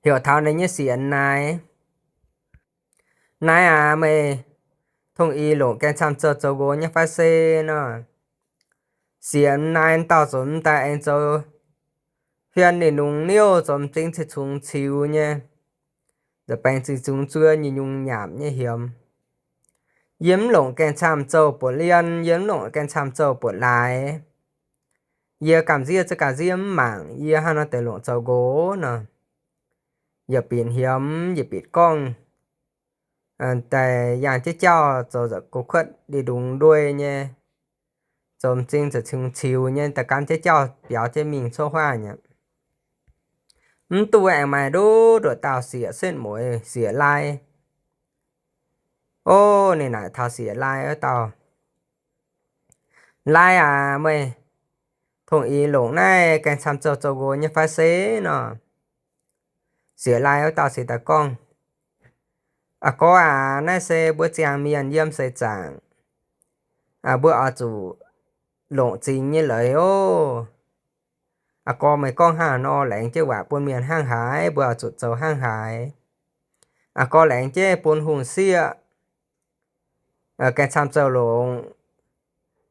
Heuc taux ninh nyei siec naaic, naaiv aac, meih tongh i longc gaeng camv zouh zoux nqox nyei fai se nor? Siec naaic dauh zoux m'daaih aengx zoux, fien ninh nungx niouv zoux m'zing ceix cungx ciux nyei, nza'baengx ceix cungx zuov nyei nyungc nyaamc nyei hiemx. Yie mv longc gaeng camv zouh buoqc lienh, yie mv longc gaeng camv zouh buoqc laaix. Yie gamh nziev za'gaax nziev mv mangc, yie hnangv nor deix longc zoux nqox nor. Yietc binc hiemx yietc binc gorngv, daaih yangh jienv jauv zoux nza'gengh kuotv ndie-ndungx nduoi nyei, zoux m'zing ceix cungx ciux nyei, daaih gan jienv jauv biaux jienv mingh cuotv huaav nyei. Mv duqv aengx maaih nduqc nduqc dauh siec setv mueiz siec lai. O, ninh naaic taux siec lai wuov dauh, lai aac, meih tongh i longc naaiv gaeng camv zouh zoux nqox nyei fai se nor? Siec lai wuov dauh cingx daaih gorngv, Aa gorx aac, naaiv se mbuo ziangh mienh yiem seix zaangc, mbuo oix zuqc longc zingx nyei leiz oc. Aa gorx, meih gorngv hnangv nor laengz jienv waac bun mienh hnangv haaix, mbuo oix zuqc zoux hnangv haaix. Aa gorx, laengz jienv bun hungh sieqv gaeng camv zouh longx.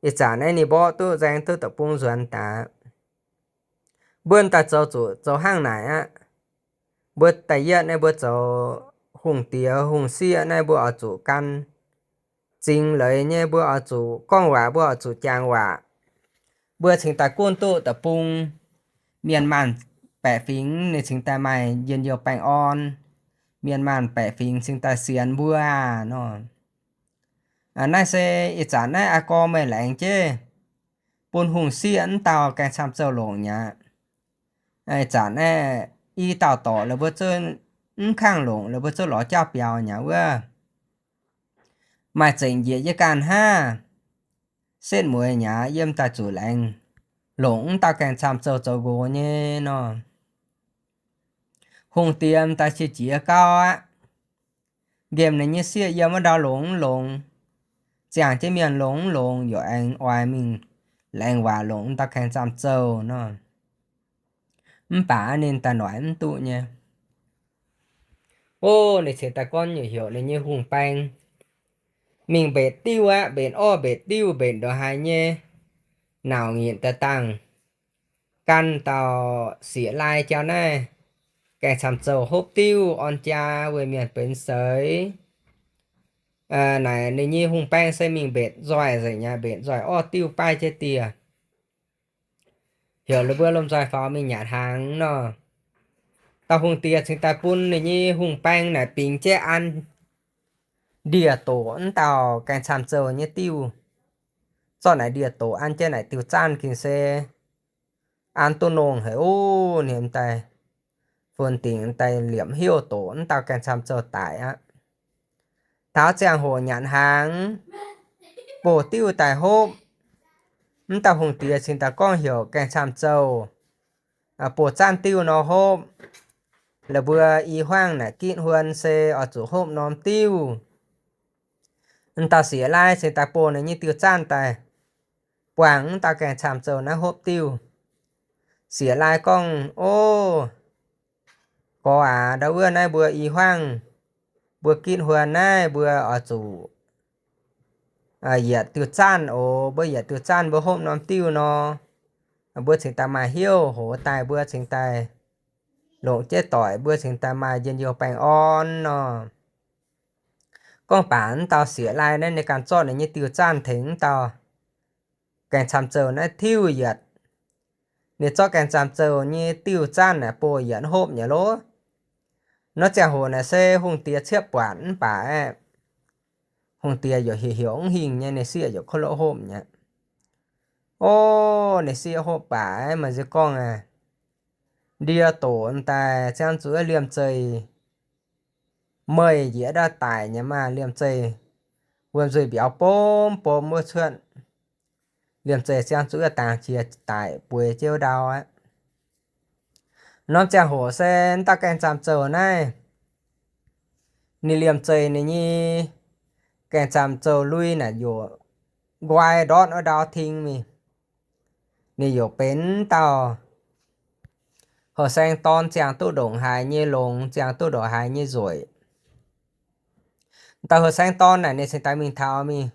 Ih zanc naaiv ninh mborqv duqv nzaeng duqv deic-bung nzuonx daaih. Mbuo daaih zoux zuqc zoux hnangv naaic aqv. Mbuo da'yietv naaiv mbuo zoux hungh diex hungh sieqv naaiv mbuo oix zuqc gan zingx leiz nyei, mbuo oix zuqc gorngv waac, mbuo oix zuqc jangx waac. Mbuo cingx daaih gunv duqv deic-bung, mienh maanh baeqc fingx ninh cingx daaih maaih njien-youh baengh orn. Mienh maanh baeqc fingx cingx daaih sienx mbuo aac nor. Naaiv se ih zanc naaiv aa gorx meih laengz jienv bun hungh sieqv wuov dauh gaeng camv zouh longc mi'aqv. Ih zanc naaiv i dauh dorc la'buo zungv mv kangv longc, la'buo zungv lorz jauv biaux mi'aqv wuov. Maaih zengc njiec yie ganh hnangv. Setv mueiz mi'aqv, yiem daaih zuqc laengz longc wuov dauh gaeng camv zouh zoux nqox nyei nor. Hungh diex m'daaih qiex jiez gau aqv. Nqemh ninh nyei sieqv yiem wuov ndau longx mv longx, ziangh jienv mienh longx mv longx, yaac aengx oix mingh laengz waac longc wuov dauh gaeng camv zouh nor. Mv baac ninh daaih noic mv duqv nyei. O, ninh cingx daaih gorngv nyungc heuc ninh nyei hungh baeng mingh mbetc diuv aqv, mbenc orv mbetc diuv, mbenc ndongc haaix nyei nauc nyitc daaih dangh gan dauh sieqv lai jauv naaiv gaeng camv zouh hopv diuv orn jaa weic mienh benx seix. Naaic ninh nyei hungh baeng se mingh mbetc nzoih nzengc mi'aqv, mbetc nzoih orv diuv baaih jienv dieh, heuc ninh mbuo lomh nzoih faaux mingh nyanc hnaangx nor. Dauh hungh diex cingx daaih bun ninh nyei hungh baeng naaic bingx jienv an ndie-doqc wuov dauh gaeng camv zouh nyei diuv. Zorqv naaic ndie-doqc an jienv naaic diuh zaanv gengh se an duqv nongh haic oc. Ninh daaih fun dingc daaih liepc hnyouv doqc wuov dauh gaeng camv zouh daic aqv. Taux ziangh hoc nyanc hnaangx, boh diuv daaih hopv. Wuov dauh hungh diex cingx daaih gorngv heuc gaeng camv zouh boh zaanv diuv nor hopv. Laaix mbuo i huaangv naaic gitv huon se oix zuqc hopv norm diuv. Wuov dauh sieqv lai cingx daaih boh ninh nyei diuh zaanv daaih buangh wuov dauh gaeng camv zouh naaiv hopv diuv. Sieqv lai gorngv, O, gorx aac, ndau wuov naaiv mbuo i huaangv, mbuo gitv huon naaiv mbuo oix zuqc yietc diuh zaanv oc. Mbuo yietc diuh zaanv mbuo hopv norm diuv nor, mbuo cingx daaih maaih hnyouv hoz daaih, mbuo cingx daaih longc jienv doic, mbuo cingx daaih maaih njien-youh baengh orn nor. Gorngv baac wuov dauh sieqv lai naaiv ninh ganh zorqv ninh nyei diuh zaanv tengx wuov dauh gaeng camv zouh naaiv tiuv yietc. Ninh zorqv gaeng camv zouh nyei diuh zaanv naaic boh yietc hopv nyei lov. Nor ziangh hoc naaic se hungh diex ciepv buatc mv baac aeqv, hungh diex yaac heuc heuc mv hingh nyei, ninh sieqv yaac kuv loqv hopv nyei. O, ninh sieqv hopv baac aeqv, maaih nziex gorngv aeqv, ndie-doqc daaih ziangh zuqc liemh zeih meih njiec ndau daic nyei maah, liemh zeih wuom-nzuih mbiauz bom bom wuov cuotv. liemh zeih ziangh zuqc wuov dangx qiex daic bueix jienv ndau aqv. Norm ziangh hoc se wuov dauh gaengh camv zouh naaiv, ninh liemh zeih ninh nyei gaengh camv zouh lui naaic yaac nqoi ndortv wuov ndau ting mingh. Ninh yaac benx wuov dauh houh saeng dorn ziangh duqv ndongc haaix nyei longx, ziangh duqv ndongc haaix nyei nzueic. Dauh houh saeng dorn naaic ninh cingx daaih mingh taux mingh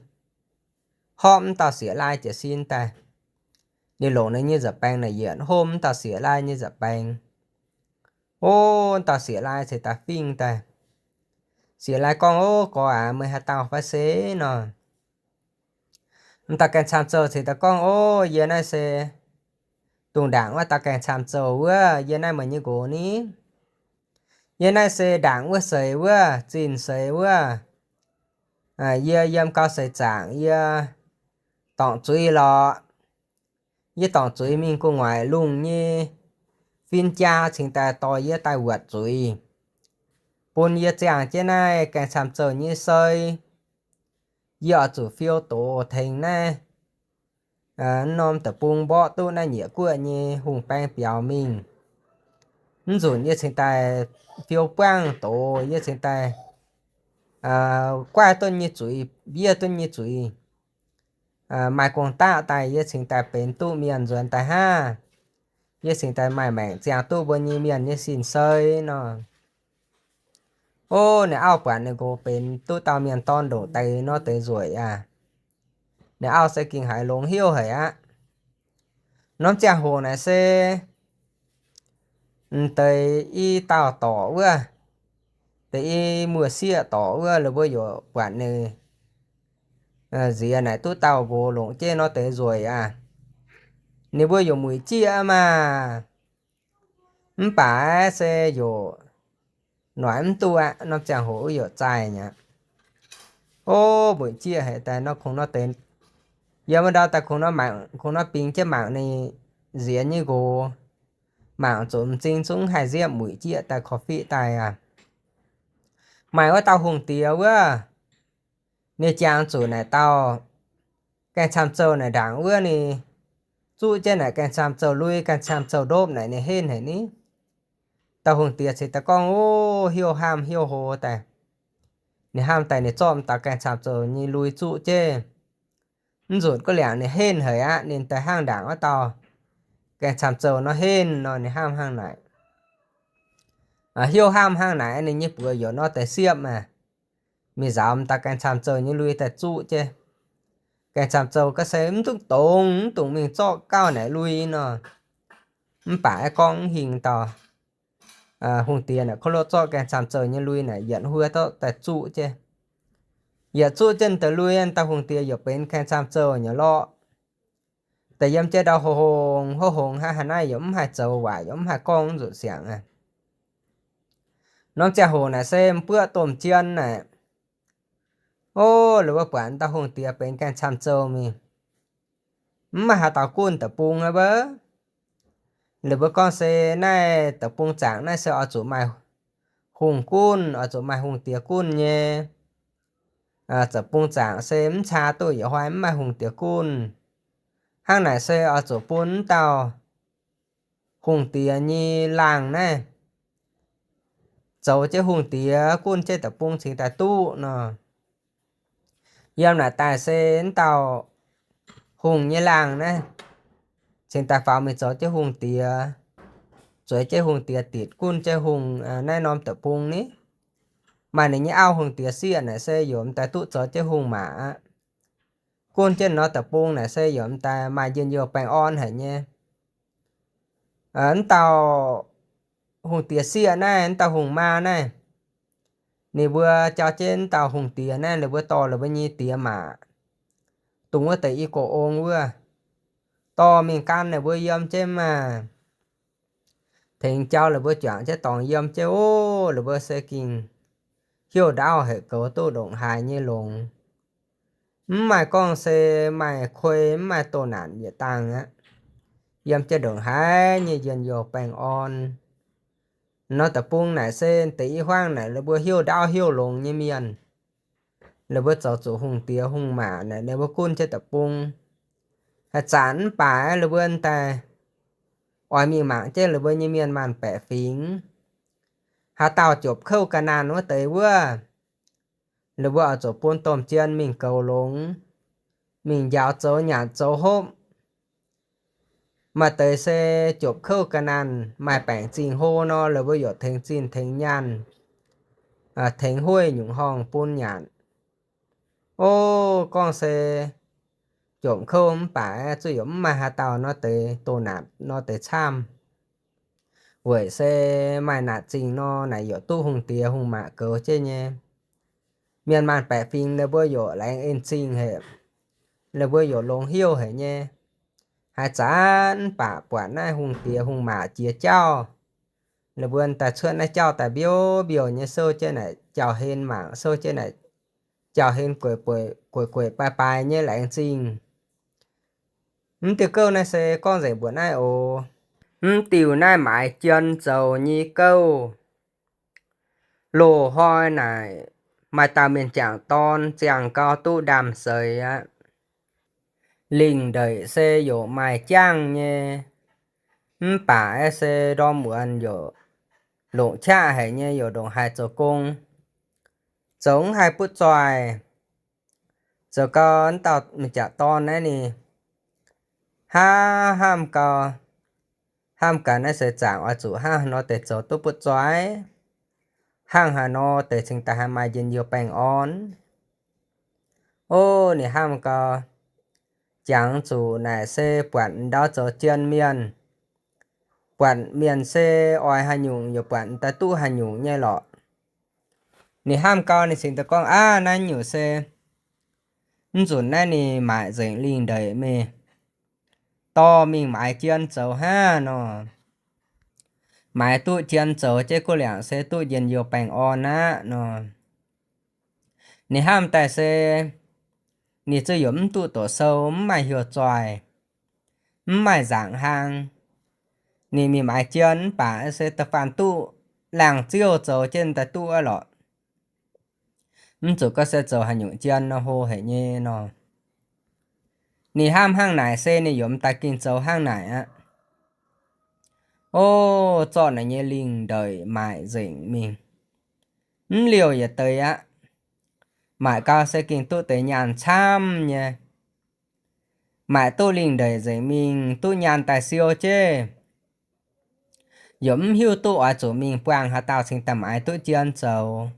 hopv wuov dauh sieqv-lai jiez sin daaih. Ninh longc ninh nyei nza'baengx naaic yietc homv wuov dauh sieqv-lai nyei nza'baengx. O, wuov dauh sieqv-lai cingx daaih fingx daaih. Sieqv-lai gorngv, O, gorx aac, meih haaix dauh fai se nor? Wuov dauh gaengh camv zouh cingx daaih gorngv, O, yie naaiv se dongh ndaangc wuov dauh gaengh camv zouh wuov, yie naaiv meih nyei nqox ni? Yie naaiv se ndaangc wuov seix wuov, zinh seix wuov. Yie yiem gau seix zaangc yie dorngc zuiz lorqc. Yie dorngc zuiz mingh gu'nguaaic lungh nyei fin-jaa cingx daaih dorh yie daaih wuotc zuiz, bun yie ziangh jienv naaiv gaengh camv zouh nyei sei. Yie oix zuqc fiou doz tengx naaiv norm deic-bung mborqv duqv naaiv nyieqc guoqv nyei hungh baeng biaux mingh. Mv nzunc yie cingx daaih fiou buangv doz, yie cingx daaih guaih duqv nyei zuiz, yie duqv nyei zuiz, maaih guang daqv daaih, yie cingx daaih benx duqv mienh nzuonx daaih hnangv. Yie cingx daaih maaih maengc ziangh duqv mbuo nyei mienh nyei sin-sei nor. O, ninh auv buatc ninh nqox benx duqv dauh mienh dorn ndongc deix nor deix nzueic aqv. Ninh auv se gengh haiz longx hnyouv haic aqv. Norm ziangh hoc naaic se deix i dauh dorc wuov, deix i muoz-sieqv dorc wuov, ninh mbuo yaac buatc ninh nziex naaic duqv dauh nqox longc jienv nor deix nzueic aqv. Ninh mbuo yaac muic jieqv maah. Mv baac se yaac noic mv duqv aqv. Norm ziangh hoc wuov yaac zaih nyei aqv. O, muic jieqv haic daaih nor kungx nor deix, yiem wuov ndau daaih kungx nor mangc, kungx nor bingx jienv mangc ninh nziex nyei nqox, mangc zuqc m'zing zungv haih nziepv muic jieqv daaih korv-fiqv daaih aqv. Maaih wuov dauh hungh diex wuov, ninh jangx zuqc naaic dauh gaeng-camv zouh naaic ndaangc wuov, ninh zuqv jienv naaic gaeng-camv zouh lui, gaeng-camv zouh ndopv naaic ninh henv haic ni. Dauh hungh diex cingx daaih gorngv, O, heuc hnamv heuc hoc daaih, ninh hnamv daaih ninh zorqv m'dauh gaeng-camv zouh nyei lui zuqv jienv. Mv nzunc guv liangc ninh henv haic aqv. Ninh daaih hnangv ndaangc wuov dauh gaeng-camv zouh nor henv nor, ninh hnamv hnangv naaic. Heuc hnamv hnangv naaic, ninh nyei buoz yaac nor deix siepv maah, mingh nzaaux m'dauh gaeng-camv zouh nyei lui daaih zuqv jienv. Gaeng-camv zouh ga'se mv dungx dongz, mv dungx mingh zorqv gauh naaic lui nor. Mv baac aengx gorngv mv hingh dauh hungh diex naaic kov lov zorqv gaeng-camv zouh nyei lui naaic yietc huo dorv daaih zuqv jienv. Yietc zuqv jienv deix lui, dauh hungh diex yaac benx gaeng-camv zouh nyei lorqc. Daaih yiem jienv ndau hlo hngongx hlo hngongx hnangv haaix, naaiv yaac mv haih zoux waac, yaac mv haih gorngv nzunc siangx aqv. Norm ziangh hoc naaic se m'buoqv domh jien naaic, o, lih mbuo buatc dauh hungh diex benx gaeng-camv zouh mingh, mv maaih haaix dauh gunv deic-bung aqv mbuo. Lih mbuo gorngv se naaiv deic-bung zaangc naaiv se oix zuqc maaih hungh gunv, oix zuqc maaih hungh diex gunv nyei. Deic-bung zaangc se mv caa duqv yietc hnoi mv maaih hungh diex gunv. Hnangv naaic se oix zuqc bun wuov dauh hungh diex nyei laangh naaiv zoux jienv hungh diex gunv jienv deic-bung cingx daaih duqv nor. Yiem naaic daaih se wuov dauh hungh nyei laangh naaiv cingx daaih faaux mingh zoux jienv hungh diex, zueiz jienv hungh diex ditc gunv jienv hungh naaiv norm deic-bung ni. Maaih ninh nyei auv hungh diex sieqv naaic se yaac m'daaih duqv zoux jienv hungh maac aqv. Gunv jienv norm deic-bung naaic se yaac m'daaih maaih njien-youh baengh orn haic nyei. Wuov dauh hungh diex sieqv naaiv, wuov dauh hungh maa naaiv, ninh mbuo jauv jienv wuov dauh hungh diex naaiv, ninh mbuo dorh ninh mbuo nyei diex maac dongh wuov deix i go ong wuov, dorh mingh gan ninh mbuo yiem jienv maah. Tengx jauv ninh mbuo juangc jienv dorngx yiem jienv oc. Ninh mbuo se gengh heuc ndaauv haic, goux duqv ndongc haaix nyei longx. Mv maaih gorngv se maaih kuei, mv maaih doh naanc yietc dangh aqv. Yiem jienv ndongc haaix nyei njien-youh baengh orn. Norm deic-bung naaic se deix i hmuangv naaic ninh mbuo heuc ndaauv heuc longx nyei mienh. Ninh mbuo zoux zuqc hungh diex hungh maac naaic ninh mbuo gunv jienv deic-bung. Haaix zanc mv baac la'buo daaih oix mingh mangc jienv la'buo nyei mienh maanh baeqc fingx, haaix dauh jopc kouv ga'naanh wuov deix wuov, la'buo oix zuqc bun domh jien mingh goux longx, mingh njaaux zoux nyanc zoux hopv. Maaih deix se jopc kouv ga'naanh maaih baengc zingh hlo nor, la'buo yaac tengx zinh tengx nyaanh, tengx hueiv nyungc horngh bun nyanc. O, gorngv se jopc kouv mv baac zuqc yaac mv maaih haaix dauh nor deix doh naatc nor deix camv. Weic se maaih naatc zingh nor naaic yaac duqv hungh diex hungh maac goux jienv nyei. Mienh maanh baeqc fingx la'buo yaac laengz en zingh haic, la'buo yaac longx heuc haic nyei. Haaix zanc mv baac buatc naaiv hungh diex hungh maac jiex jauv, la'buo daaih cuotv naaiv jauv daaih mbiouv mbiouh nyei, souv jienv naaic jauv-hlen mangc, souv jienv naaic jauv-hlen gueic gueic baaix baaix nyei laengz zingh. Mv diuh gouv naaiv se gorngv nzengc mbuoqc naaiv oc. Mv diuh naaiv maaiz jien zoux nyei gouv. Loz-hnoi naaic maaih dauh mienh jangc dorn ziangh gau duqv ndaamv-seix aqv. Lingh ndeic se yaac maaih jangv nyei, mv baac aeqv, se ndorm muonz yaac longc qaqv haic nyei, yaac ndongc haaix zoux gong zoux mv haih butv zoih. Zoux gau, wuov dauh mienh jangc dorn naaiv ninh hnamv hnamv gau, hnamv gaax naaiv seix zaangc oix zuqc hnangv haaix nor deix zoux duqv butv zoih, hnangv haaix nor deix cingx daaih haih maaih njien-youh baengh orn. O, ninh hnamv gau, jangx zuqc naaic se buatc ndau zoux jien mienh, buatc mienh se oix haaix nyungc yaac buatc daaih duqv haaix nyungc nyei lorqc. Ninh hnamv gau, ninh cingx daaih gorngv, Aav, naaiv nyungc se mv nzunc naaiv ninh maaic nzengc lingh ndeic mingh, dorh mingh maaiz jien zoux hnangv nor. Maaiz duqv jien zoux jienv guv liangc se duqv njien-youh baengh orn aqv nor. Ninh hnamv daaih se ninh zuqc yaac mv duqv doqc sou, mv maaih hiuv zoih, mv maaih nzaangc hlang. Ninh mingh maaiz jien mv baac se da'faanh duqv laangh ziouv zoux jienv daaih duqv aqv lorqc. Mv zuqc gorngv se zoux haaix nyungc jien nor hlo haic nyei nor. Ninh hnamv hnangv naaic se ninh yaac m'daaih gengh zoux hnangv naaic aqv. O, zorqv naaic nyei lingh ndeic maaic nzengc mingh. Mv liouh yietc deix aqv. Maaic gau se gengh duqv deix nyaanh camv nyei. Maaic duqv lingh ndeic nzengc mingh duqv nyaanh daaih siou jienv, yaac mv hiuv duqv oix zuqc mingh buangh haaix dauh cingx daaih maaiz duqv jien zoux.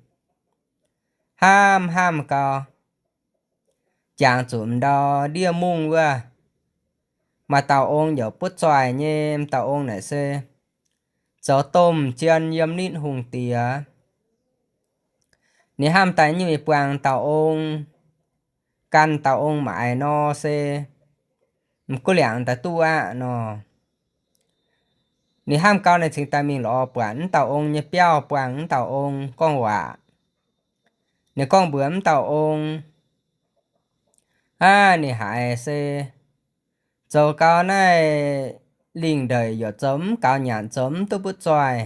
Hnamv hnamv gau, jangx zuqc m'ndau ndiev mungv wuov, maaih dauh ong yaac butv zoih nyei. M'dauh ong naaic se zoux domh jien yiem nitv hungh diex. Ninh hnamv daaih nyungc mingh buangh dauh ong, gan dauh ong maaiz nor se m'guv liangc daaih duqv aqv nor. Ninh hnamv gau, ninh cingx daaih mingh lorz buatc m'dauh ong nyei biauv, buangh m'dauh ong gorngv waac. Ninh gorngv mbuox m'dauh ong, Aav, ninh haiz se zoux gau naaiv lingh ndeic yaac zoux mv gaux nyanc, zoux mv duqv butv zoih,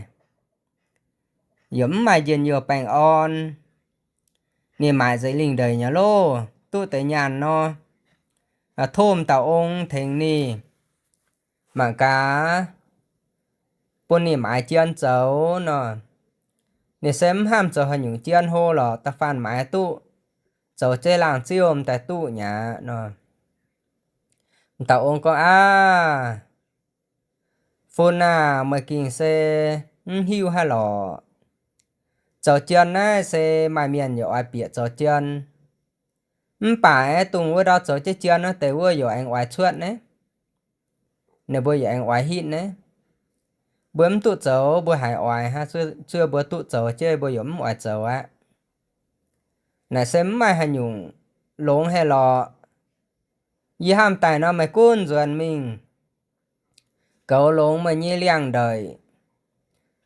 yaac mv maaih njien-youh baengh orn. Ninh maaic nzengc lingh ndeic nyei loh, duqv deix nyaanh nor, tov m'dauh ong tengx ninh mangc gaax, bun ninh maaiz jien zoux nor. Ninh se mv hnamv zoux haaix nyungc jien hlo lorqc, da'faanh maaiz duqv zoux jienv laangh ziouv m'daaih duqv nyei aqv nor. M'dauh ong gorngv, Aav, fun aah, meih gengh se mv hiuv haic lorqc. Zoux jien naaiv se maaih mienh yaac oix bieqc zoux jien. Mv baac aeqv, dongh wuov ndau zoux jienv jien wuov deix wuov yaac aengx oix cuotv naaiv. Ninh mbuo yaac aengx oix hitv naaiv. Mbuo mv duqv zoux mbuo haiz oix hnangv, zuov mbuo duqv zoux jienv mbuo yaac mv oix zoux aqv. Naaic se mv maaih haaix nyungc longx haic lorqc. Yie hnamv daaih nor meih gunv nzuonx mingh goux longx meih nyei liangx-ndeic,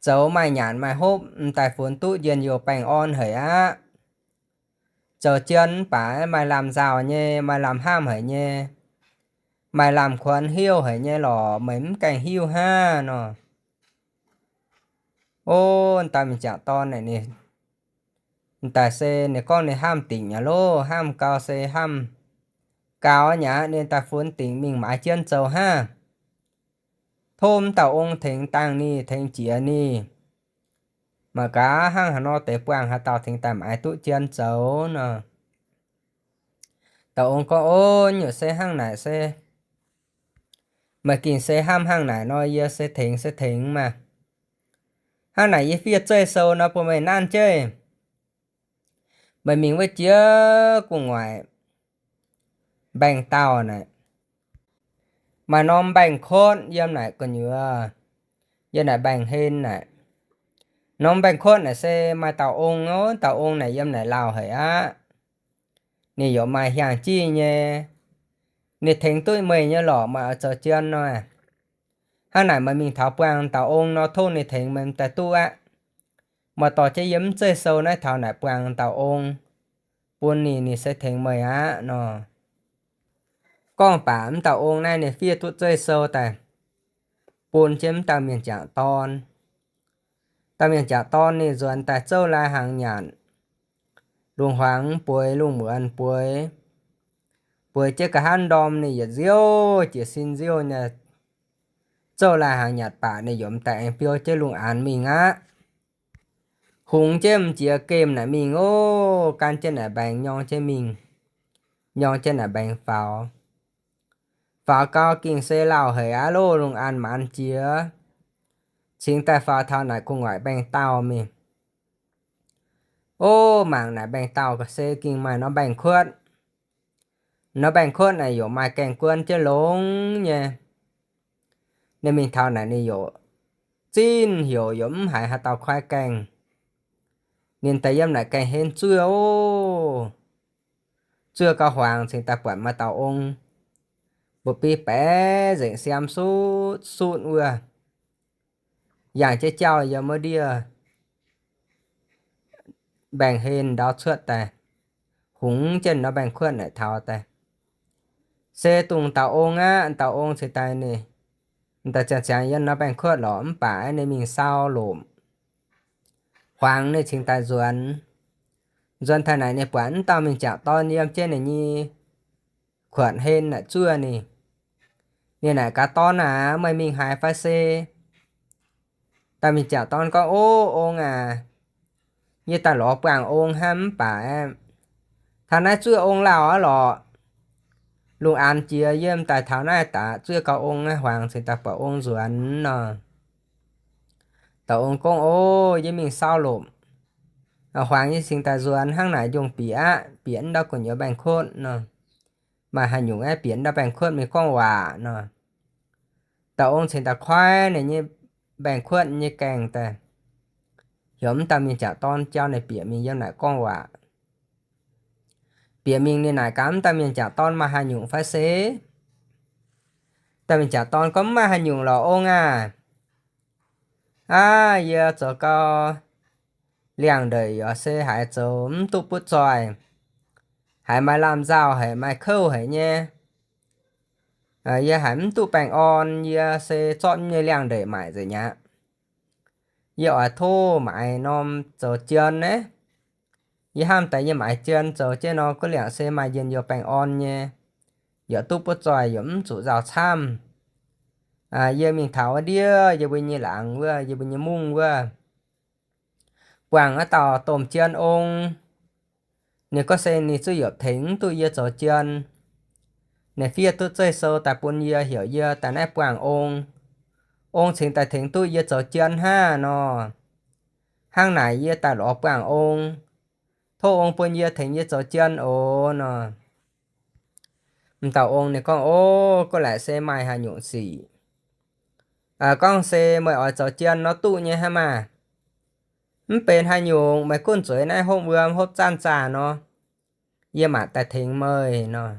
zoux maaih nyanc maaih hopv, m'daaih funx duqv njien-youh baengh orn haic aqv. Zoux jien mv baac maaih lamh nzauh nyei, maaih lamh hnamv haic nyei, maaih lamh kuonx heuc haic nyei lorqc, meih mv gaengh hiuv hnangv nor. O, m'daaih mingh jangc dorn naaic ninh, m'daaih se ninh gorngv ninh hnamv dingc nyei loh, hnamv gau se hnamv gaux nyei aqv. Ninh daaih funx dingc mingh maaiz jienv zoux hnangv. Tov m'dauh ong tengx dangh ninh, tengx jiex ninh. Mangc gaax hnangv haaix nor deix buangh haaix dauh tengx daaih maaiz duqv jienv zoux nor. Dauh ong gorngv, O, nyungc se hnangv naaic se, meih gengh se hnamv hnangv naaic nor, yie se tengx se tengx maah. Hnangv naaic yie fiev zeiv-sou nor bun meih nanv jienv. Meih mingh wuov jiex gu'nguaaic mbaengx-daauh naaic, maaih norm mbaengx-kotv yiem naaic gu'nyuoz, yiem naaic mbaengx-hlen naaic. Norm mbaengx-kotv naaic se maaih dauh ong, o, dauh ong naaic yiem naaic lauh haic aqv. Ninh yaac maaih hiaang-jih nyei. Ninh tengx duqv meih nyei lorqc, meih oix zoux jien nor. Hnangv naaic meih mingh taux buangh dauh ong nor, tov ninh tengx meih m'daaih duqv aqv. Meih dorh jienv yie mv zeiv-sou naaiv taux naaic buangh dauh ong bun ninh, ninh se tengx meih aqv nor. Gorngv baac m'dauh ong naaiv ninh fiev duqv zeiv-sou daaih bun jienv m'dauh mienh jangc dorn. Dauh mienh jangc dorn ninh nzuonx daaih zouv lai-hnaangx nyanc, lungh hmuangx bueix, lungh muonz bueix, bueix jienv nqa'haav ndorm ninh yietc nziouv jiez sin nziouv nyei, zouv lai-hnaangx nyanc baac ninh yaac m'daaih aengx biou jienv lungh aanx mingh aqv. Hungx jienv m'jiex gemh naaic mingh ov, gan jienv naaic mbaengx nyorng jienv mingh, nyorng jienv naaic mbaengx faaux. Faaux gau gengh se lauh haic aqv loh, lungh aanx maanz jiex, cingx daaih faaux taux naaic gu'nguaaic mbaengx-daauh mingh. Ov, mangc naaic mbaengx-daauh se gengh maaih norm mbaengx-kuotv. Norm mbaengx-kuotv naaic yaac maaih gaengh guon jienv longx nyei. Ninh mingh taux naaic ninh yaac zinh heuc yaac mv haiz haaix dauh kuaaiv gaengh. Ninh daaih yiem naaic gaengh henv zuov ov. Zuov gau hmuangx cingx daaih buatc maaih dauh ong mbu'biei baeqc nzengc, siaam sutv sutv wuov, yangh jienv jauv yiem wuov ndiev mbaengx-hlen ndau cuotv daaih, hungx jienv norm mbaengx-kuotv naaic taux daaih. Se dongh dauh ong aqv. Dauh ong cingx daaih ninh daaih ziangh ziangx yiem norm mbaengx-kuotv lorqc, mv baac ninh mingh sau lomc hmuangx ninh cingx daaih nzuonx. Nzuonx taux naaic ninh buatc m'dauh mienh jangc dorn yiem jienv ninh nyei kuotv hlen naaic zuov ninh. Ninh naaic gaax, Dorn aac, meih mingh haaix fai se? Dauh mienh jangc dorn gorngv, Ov, ong aac, yie daaih lorz buangh ong hnangv, mv baac taux naaiv zuov ong lauh aqv lorqc. Lungh aanx jiex yie m'daaih taux naaiv daaih zuov gau ong naaiv hmuangx cingx daaih buatc ong nzuonx nor. Dauh ong gorngv, Ov, yie mingh sau lomc hmuangx yie cingx daaih nzuonx, hnangv naaic njongh bieqc aqv, bieqc ndau gu'nyuoz mbaengx-kuotv nor. Maaih haaix nyungc aeqv, bieqc ndau mbaengx-kuotv mingh gorngv waac nor. Dauh ong cingx daaih kuaaiv ninh nyei mbaengx-kuotv nyei gaengh daaih, heuc m'dauh mienh jangc dorn jauv ninh bieqc mingh yiem naaic gorngv waac. Bieqc mingh ninh naaic gaax m'dauh mienh jangc dorn, Maaih haaix nyungc fai se? Dauh mienh jangc dorn gorngv, Mv maaih haaix nyungc lorqc, ong aah. Aav, yie zoux gau liangx-ndeic yaac se haiz zoux mv duqv butv zoih, haiz maaih lamh nzauh haic, maaih kouv haic nyei. Yie haiz mv duqv baengh orn, yie se zorqv nyei liangx-ndeic maaic nzengc aqv. Yie oix tov maaiz norm zoux jien naaiv. Yie hnamv daaih yie maaiz jien zoux jienv nor, guv liangc se maaih njien-youh baengh orn nyei, yaac duqv butv zoih, yaac mv zuqc nzauh camv. Yie mingh taux wuov ndiev yie mbuo nyei laangz wuov, yie mbuo nyei mungv wuov, buangh wuov dauh domh jien ong. Ninh gorngv se ninh zuqv yietc tengx mv duqv yie zoux jien. Ninh fiev duqv zeiv-sou daaih bun yie, heuc yie daaih naaiv buangh ong. Ong cingx daaih tengx duqv yie zoux jien hnangv nor. Hnangv naaic yie daaih lorz buangh ong. Tov ong bun yie tengx yie zoux jien oc nor. M'dauh ong ninh gorngv, Ov, gorngv laaic se maaih haaix nyungc sic? Gorngv se meih oix zoux jien nor duqv nyei hnangv maah. Mv benx haaix nyungc, meih gunv zueiz naaiv hopv wuom hopv zanc zaah nor, yie mangc daaih tengx meih nor.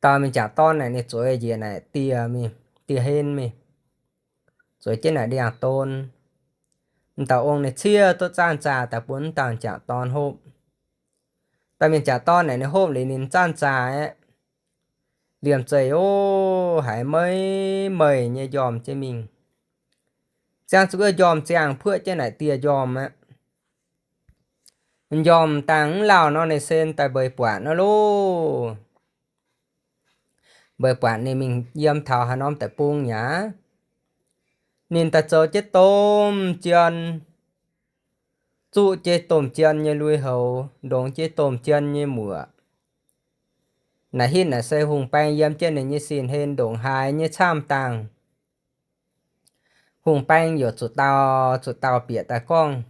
Dauh mienh jangc dorn naaic ninh zueiz njiec naaic dieh mingh, dieh hen mingh, zueiz jienv naaic ndiangx-don. M'dauh ong ninh ciev duqv zanc zaah daaih bun m'dauh jangc dorn hopv. Dauh mienh jangc dorn naaic ninh hopv liuz ninh zanc zaah aeqv, liemh zeih ov, haiz meiv meih nyei njormh jienv mingh. Ziangh zuqc wuov njormh ziangh puoqv jienv naaic dieh njormh aqv. Njormh dangh mv lauh nor ninh se daaih mbeix buatc nor loh. mbeix buatc ninh mingh yiem taux haaix norm deic-bung mi'aqv. Ninh daaih zoux jienv domh jien, zuqv jienv domh jien nyei lui-houx, ndongx jienv domh jien nyei muoc. Naaic hitv naaic se hungh baeng yiem jienv ninh nyei sin-hlen ndongc haaix nyei camv dangh. Hungh baeng yaac zuqc dauh zuqc dauh bieqc daaih gorngv,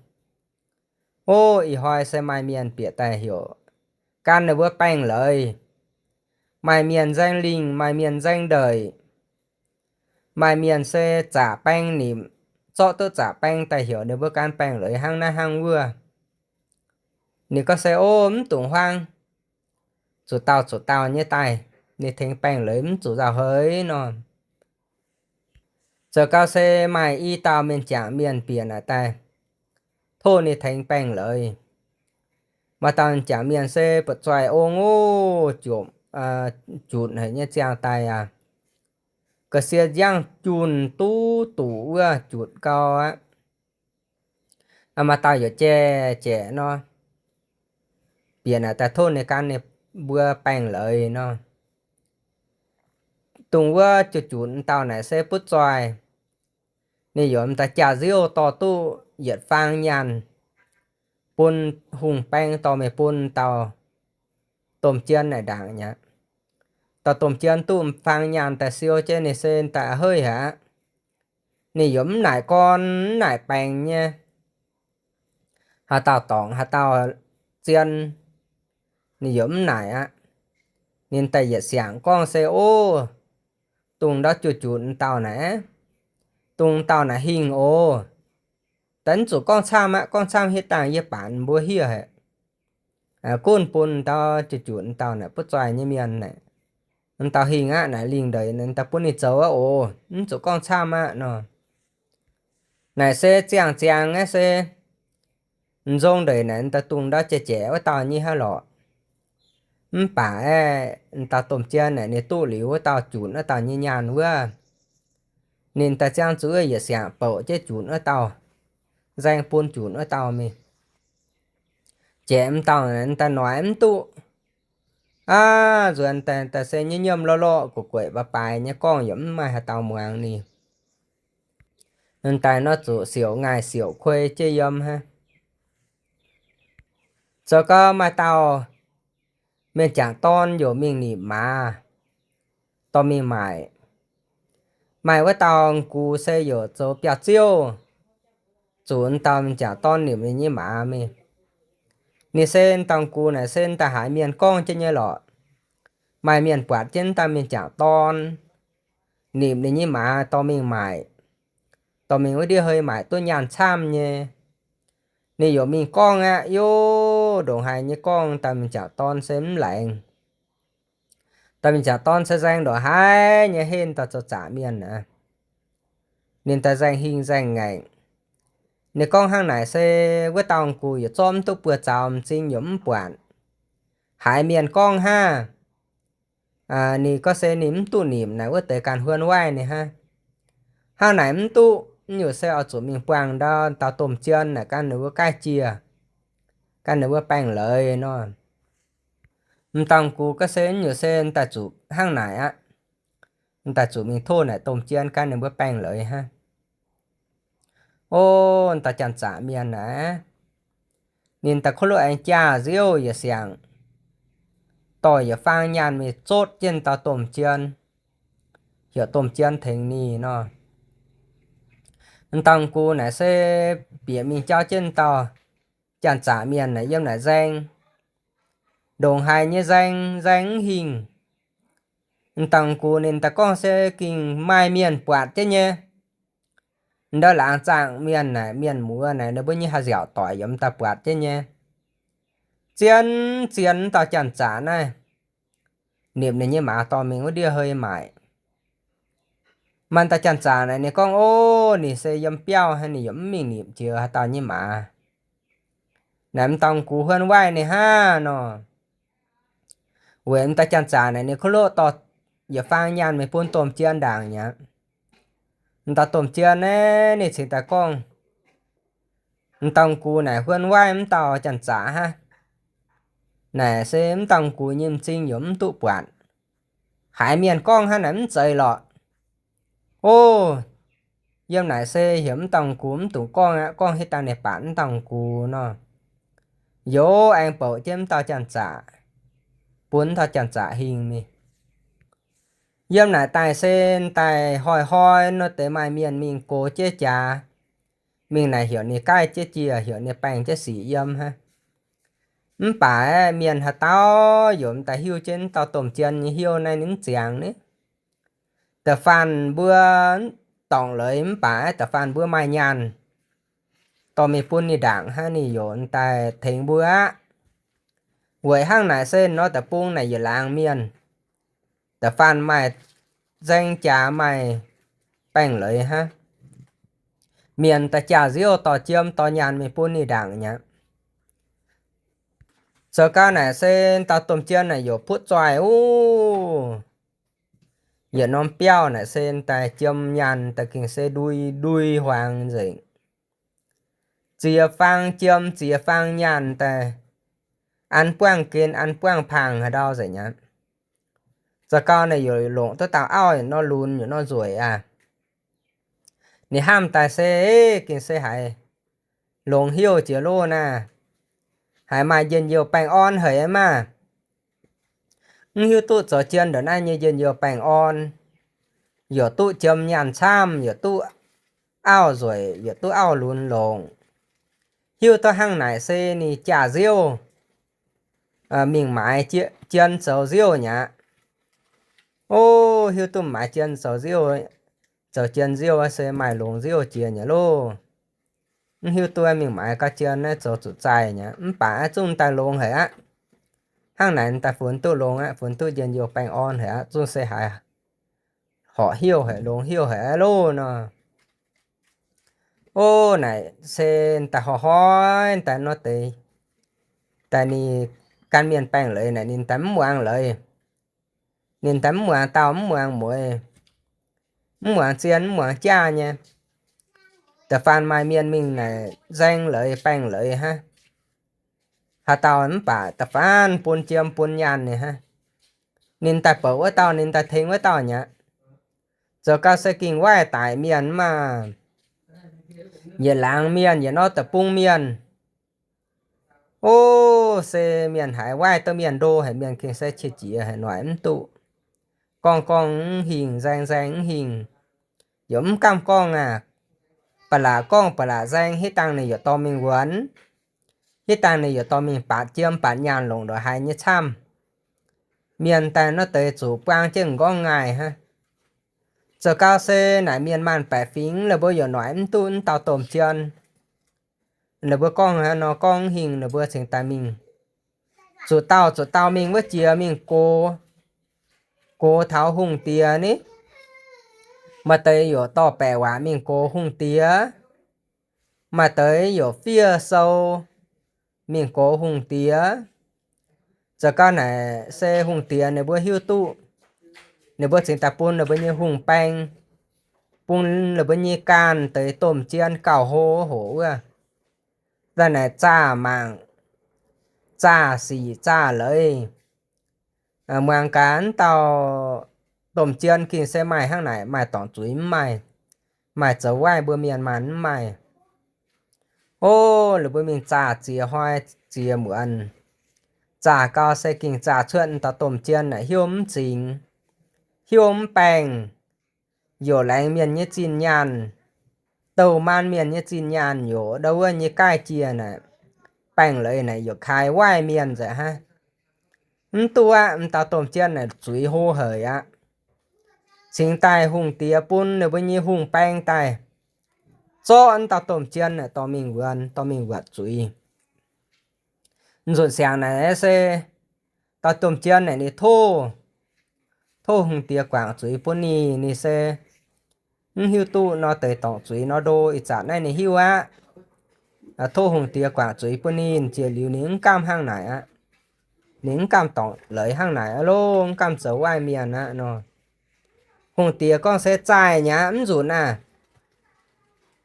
O, ih hnoi se maaih mienh bieqc daaih heuc gan ninh mbuo baengh leiz. Maaih mienh nzaeng lingh, maaih mienh nzaeng ndeic, maaih mienh se zaqc baeng nimc, zorqv duqv zaqc baeng daaih heuc ninh mbuo gan baengh leiz hnangv naaiv hnangv wuov. Ninh gorngv se, O, mv dungx huaang. Zuqc dauh zuqc dauh nyei daaih, ninh tengx baengh leiz mv zuqc nzauh heix nor. Zoux gau se maaih i dauh mienh jangc mienh bieqc naaic daaih, tov ninh tengx baengh leiz. Maaih dauh jangc mienh se buatc zoih ong, o, jomc, junc haic nyei ziangh daaih aqv. Ga'sie nziangv junh duqv duqc wuov junc gau aqv. Maaih dauh yaac jai-jaeqc nor, bieqc naaic daaih tov ninh gan ninh mbuo baengh leiz nor. Dongh wuov junc junc dauh naaic se butv zoih. Ninh yaac m'daaih jaax-nziouv dorh duqv yietc faang nyaanh bun hungh baeng dorh mingh bun dauh domh jien naaic ndaangc mi'aqv. Dauh domh jien duqv faang nyaanh daaih siou jienv ninh se daaih heuc aqv. Ninh yaac mv naaic gorn mv naaic baengx nyei. Haaix dauh dorngc haaix dauh zien, ninh yaac mv naaic aqv. Ninh daaih yietc siangx gorngv se, O, dongh ndau junc junc dauh naaic, dongh dauh naaic hingh oc. Daaih mv zuqc gorngv camv aqv. Gorngv camv hitv dangh yie baanc mbuo hiev haic. Gunv bun ndau junc junc dauh naaic butv zoih nyei mienh naaic, dauh hingh aqv naaic lingh ndeic daaih bun ninh zoux aqv oc. Mv zuqc gorngv camv aqv nor. Naaic se ziangh ziangx aqv se m'nzong ndeic naaic daaih dongh ndau jai-jaeqc wuov dauh nyei hnangv lorqc. Mv baac aeqv, dauh domh jien naaic ninh duqv liuz wuov dauh junc wuov dauh nyei nyaanh wuov, ninh daaih ziangh zuqc yietc siangx bouc jienv junc wuov dauh, nzaeng bun junc wuov dauh mingh. Jaeqc m'dauh daaih noic mv duqv. Aav, nzuonx daaih se nyei nyiemv lorqc lorqc, gu'gueic baaix baaix nyei, gorngv yaac mv maaih haaix dauh muangx ninh. Daaih nor zuqc siouc ngaih siouc kuei jienv yiem hnangv. Zoux gau maaih dauh mienh jangc dorn yaac mingh nimc maaz dorh mingh maaic. Maaih wuov dauh gux se yaac zoux biauv ziouv, zuqc dauh mienh jangc dorn nimc ninh nyei maaz mingh. Ninh se dauh gux naaic se daaih haiz mienh gorngv jienv nyei lorqc. Maaih mienh buatc jienv dauh mienh jangc dorn nimc ninh nyei maaz dorh mingh maaic, dorh mingh wuov ndiev hei maaic duqv nyaanh camv nyei. Ninh yaac mingh gorngv aqv, yaac ndongc haaix nyei gorngv, dauh mienh jangc dorn se mv laengz. Dauh mienh jangc dorn se nzaeng ndongc haaix nyei henv dauh zoux zaqc mienh aqv. Ninh daaih nzaeng hingh nzaeng ngaengc. Ninh gorngv hnangv naaic se wuov dauh gux yaac zorqv mv duqv buoz-zaux, m'zing yaac mv buatc. Haiz mienh gorngv hnangv, ninh gorngv se ninh mv duqv nimc naaic wuov deix ganh huon waaiv ninh hnangv. Hnangv naaic mv duqv, nyungc se oix zuqc mingh buangh ndau dauh domh jien naaic gan ninh mbuo gaaiv jiex, gan ninh mbuo baengh leiz nor. M'dauh gux gorngv se nyungc se daaih zuqc hnangv naaic aqv. Daaih zuqc mingh tov naaic domh jien gan ninh mbuo baengh leiz hnangv. O, dauh janx-zaqc mienh naaic, ninh daaih kuv luv aengx jaax-nziouv yietc siangx, dorh yietc faang nyaanh mingh zotv jienv dauh domh jien, heuc domh jien tengx ninh nor. M'dauh gux naaic se bieqc mingh jauv jienv dauh janx-zaqc mienh naaic yiem naaic nzaeng, ndongc haaix nyei nzaeng, nzaeng mv hingh. M'dauh gux ninh daaih gorngv se gengh maaih mienh buatc jienv nyei. Ndau laangz zaangc mienh naaic, mienh muoz naaic, ninh mbuo nyei haih nziaauc doic yaac m'daaih buatc jienv nyei. Zien zien dauh janx-zaqc naaiv nimc ninh nyei maaz dorh mingh wuov ndiev hei maaic. Maaih dauh janx-zaqc naaic ninh gorngv, O, ninh se yiem biauv hnangv, ninh yaac mv mingh nimc jiex haaix dauh nyei maaz. Naaic m'dauh gux huon waaiv ninh hnangv nor. Weic m'dauh janx-zaqc naaic ninh kuv luv dorh yietc faang nyaanh mingh bun domh jien ndaangc mi'aqv. M'dauh domh jien naaiv ninh cingx daaih gorngv, m'dauh gux naaic huon waaiv m'dauh janx-zaqc hnangv. Naaic se m'dauh gux nyei m'zing yaac mv duqv buatc. Haiz mienh gorngv hnangv naaic mv zeiz lorqc. O, yiem naaic se heuc mv dauh gux mv dungx gorngv aqv, gorngv hitv dangh ninh baatc mv dauh gux nor. Youz aengx bouc jienv mv dauh janx-zaqc, bun mv dauh janx-zaqc hingh mingh. Yiem naaic daaih se daaih hnoi-hnoi nor deix maaih mienh mingh gox jiex jaax, mingh naaic heuc ninh gaih jiex jiex, heuc ninh baengh jiex sic yiem hnangv. Mv baac mienh haaix dauh yaac mv daaih hiuv jienv mv dauh domh jien nyei heuc naaiv ninh mv ziangx ni. Da'faanh mbuo dorngc leiz mv baac da'faanh mbuo maaih nyaanh dorh mingh bun ninh ndaangc hnangv, ninh yaac mv daaih tengx mbuo aqv. Weic hnangv naaic se nor deic-bung naaic yietc laangz mienh da'faanh maaih nzaeng jaax maaih baengh leiz hnangv. Mienh daaih jaax-nziouv dorh jiem dorh nyaanh mingh bun ninh ndaangc mi'aqv. Zoux gau naaic se dauh domh jien naaic yaac butv zoih uv. Yietc norm biauv naaic se daaih jiem nyaanh daaih gengh se ndui ndui huaangx nzengc. Ziex faang jiem ziex faang nyaanh daaih an buangv gen an buangv paangh haaix ndau nzengc aqv. Zoux gau naaic yaac longc duqv dauh auv yietc norm lunx yietc norm nzueic aqv. Ninh hnamv daaih se gengh se haiz longx heuc jiex loh naaic, haiz maaih njien-youh baengh orn haic maah. Mv hiuv duqv zoux jien ndongc naaiv nyei njien-youh baengh orn, yaac duqv jiem nyaanh camv, yaac duqv auv nzueic, yaac duqv auv lunx longc. Hiuv duqv hnangv naaic se ninh jaax-nziouv mingh maaiz jien zoux nziouv mi'aqv. O, hiuv duqv maaiz jien zoux nziouv, zoux jien nziouv se maaih longx nziouv jiex nyei loh. Mv hiuv duqv mingh maaiz gau jien naaiv zoux zuqc zaih mi'aqv. Mv baac zungv daaih longx haic aqv. Hnangv naaic daaih funx duqv longx aqv, funx duqv njien-youh baengh orn haic aqv, zungv se haiz horpc heuc haic, longx heuc haic aqv loh nor. O, naaic se daaih hnoi-hnoi daaih nor deix, daaih ninh gan mienh baengh leiz naaic ninh daaih mv muangx leiz. Ninh daaih mv muangx dauh mv muangx mueiz, mv muangx zien mv muangx jaav nyei. Da'faanh maaih mienh mingh naaic nzaeng leiz baengh leiz hnangv. Haaix dauh mv baac da'faanh bun jiem bun nyaanh ninh hnangv. Ninh daaih bouc wuov dauh, ninh daaih tengx wuov dauh mi'aqv. Zoux gau se gengh waaiv daic mienh maah. Yietc laangz mienh, yietc norm deic-bung mienh. O, se mienh haiz waaiv duqv mienh ndo haic, mienh gengh se qiex jiez haic, noic mv duqv. Gorngv gorngv mv hingh, nzaeng nzaeng mv hingh. Yaac mv gamh gorngv aqv. Ba'laqc gorngv ba'laqc nzaeng, hitv dangh ninh yaac dorh mingh wuonx. Hitv dangh ninh yaac dorh mingh baatc jiem baatc nyaanh longc ndongc haaix nyei camv. Mienh daaih nor deix zuqc buang jienv m'nqorngv ngaaih hnangv. Zoux gau se naaic mienh maanh baeqc fingx, ninh mbuo yaac noic mv duqv mv dauh domh jien. Ninh mbuo gorngv haaix nor gorngv mv hingh, ninh mbuo cingx daaih mingh. Zuqc dauh zuqc dauh mingh wuov jiex mingh gox, gox taux hungh diex ni. Maaih deix yaac dorh baeqc waac mingh gox hungh diex. Maaih deix yaac fiev sou mingh gox hungh diex. Zoux gau naaic se hungh diex ninh mbuo hiuv duqv, ninh mbuo cingx daaih bun ninh mbuo nyei hungh baeng, bun ninh mbuo nyei ganh deix domh jien gauh hlo hoc wuov, daaih naaic zaah mangc, zaah sic zaah leiz. Muangx gaax, wuov dauh domh jien gengh se maaih hnangv naaic, maaih dorngc zuiz mv maaih, maaih zoux waaiv mbuo mienh maanh mv maaih. O, ninh mbuo mingh zaah ziex hnoi ziex muonz, zaah gau se gengh zaah cuotv wuov dauh domh jien naaic hnyouv mv zingx, hnyouv mv baengh, yaac laengz mienh nyei zinh nyaanh, douh maanc mienh nyei zinh nyaanh, yaac ndau wuov nyei gaaih jiex naaic, baengh leiz naaic yaac kaaix waaiv mienh nzengc hnangv. Mv duqv aqv, wuov dauh domh jien naaic zuiz hlo haic aqv. Cingx daaih hungh diex bun ninh mbuo nyei hungh baeng daaih zorqv wuov dauh domh jien naaic dorh mingh wuonx, dorh mingh wuatc zuiz. Nzunc siangx naaic se dauh domh jien naaic ninh tov, tov hungh diex guangc zuiz bun ninh. Ninh se mv hiuv duqv nor deix dorngc zuiz nor ndo, ih zanc naaiv ninh hiuv aqv. Tov hungh diex guangc zuiz bun ninh. Ziouc liuz ninh mv gamh hnangv naaic aqv. Ninh mv gamh dorngc leiz hnangv naaic aqv loh, mv gamh zoux waaiv mienh aqv nor. Hungh diex gorngv se zaaih nyei aqv, mv nzunc aav.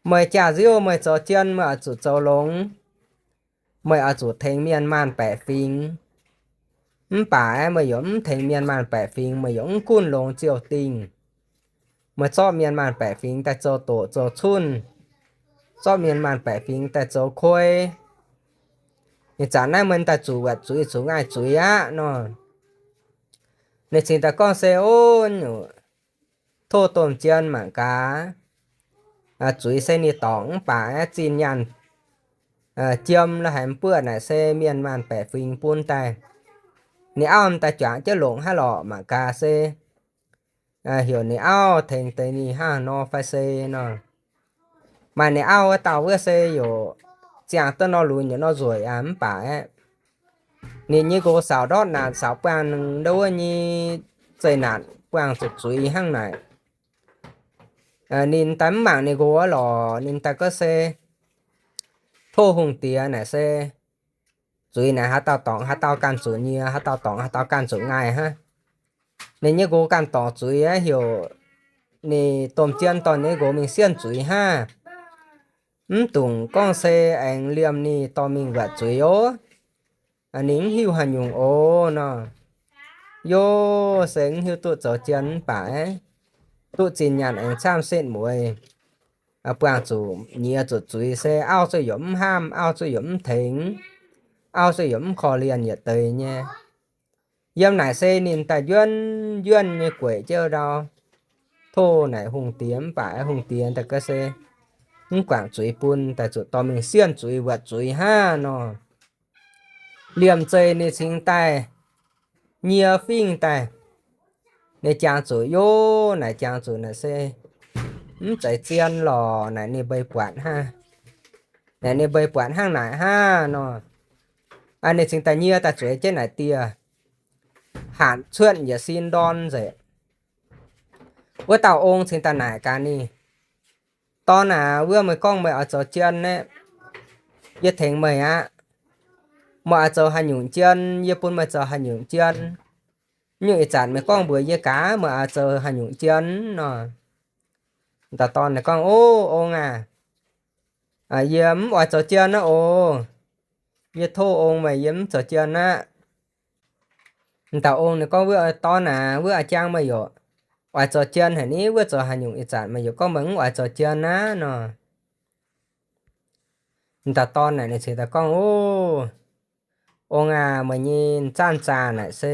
Meih jaax-nziouv, meih zoux jien, meih oix zuqc zoux longx. Meih oix zuqc tengx mienh maanh baeqc fingx. Mv baac aeqv, meih yaac mv tengx mienh maanh baeqc fingx, meih yaac mv gunv longx ziouh dingh. Meih zorqv mienh maanh baeqc fingx daaih zoux doqc zoux cunh, zorqv mienh maanh baeqc fingx daaih zoux koi. Ih zanc naaiv meih daaih zuqc wuotc zuiz, zuqc ngaih zuiz aqv nor. Ninh cingx daaih gorngv se, Ov, tov domh jien mangc gaax. Zuiz se ninh dorngc mv baac aeqv, zinh nyaanh jiem lo haic mv buov naaic se mienh maanh baeqc fingx bun daaih. Ninh auv m'daaih juangc jienv longc haaix lorqc mangc gaax se heuc ninh auv tengx deix ninh hnangv nor fai se nor. Maaih ninh auv wuov dauh wuov se yaac ziangh duqv nor lunx yaac nor nzueic aqv mv baac aeqv, ninh nyei nqox saauc ndortv naanc saauc buangh ndo wuov nyei zeqc naanc buangh zuqc zuiz hnangv naaic. Ninh daaih mv mangc ninh nqox lorqc, ninh daaih gorngv se, Tov hungh diex naaic se zuiz naaic haaix dauh dorngc haaix dauh ganh zuqc nyiex, haaix dauh dorngc haaix dauh ganh zuqc ngaih hnangv. Ninh nyei nqox ganh dorngc zuiz aqv, heuc ninh domh jien dorh ninh nyei nqox mingh sienh zuiz hnangv. Mv dungc gorngv se aengx liemh ninh dorh mingh wuotc zuiz oc. Ninh mv hiuv haaix nyungc oc nor. Yov, se mv hiuv duqv zoux jien mv baac aeqv, duqv zinh nyaanh aengx camv setv mueiz, buangh zuqc nyiex zuqc zuiz se auv zuqc yaac mv hnamv, auv zuqc yaac mv tengx, auv zuqc yaac mv korv-lienh yietc deix nyei. Yiem naaic se ninh daaih njuonv njuonv nyei gueic jienv ndau, tov naaic hungh diex mv baac hungh diex daaih gorngv se mv guangc zuiz bun, daaih zuqc dorh mingh sienh zuiz wuotc zuiz hnangv nor. Liemh zeih ninh cingx daaih nyie fingx daaih. Ninh jangx zuqc, yov, naaic jangx zuqc naaic se mv zeiz zien lorqc naaic, ninh mbeix buatc hnangv. Naaic ninh mbeix buatc hnangv naaic hnangv nor. Ninh cingx daaih nyie daaih zueiz jienv naaic dieh, hanc cuotv yietc sin ndorn nzengc. Wuov dauh ong cingx daaih naaic gaax ninh, Dorn aac, wuov meih gorngv meih oix zoux jien aeqv, yie tengx meih aqv. Meih oix zoux haaix nyungc jien, yie bun meih zoux haaix nyungc jien. Nyungc ih zanc meih gorngv mbuox yie gaax meih oix zoux haaix nyungc jien nor. Dauh dorn naaic gorngv, Ov, ong aac, yie mv oix zoux jien aqv oc. Yie tov ong meih, yie mv zoux jien aqv. Dauh ong ninh gorngv, Wuov dorn aac, wuov a'jang meih yaac oix zoux jien haic ni, wuov zoux haaix nyungc ih zanc meih yaac gorngv meih mv oix zoux jien aqv nor. Dauh dorn naaic ninh cingx daaih gorngv, Ov, ong aac, meih nyei zanc-zaah naaic se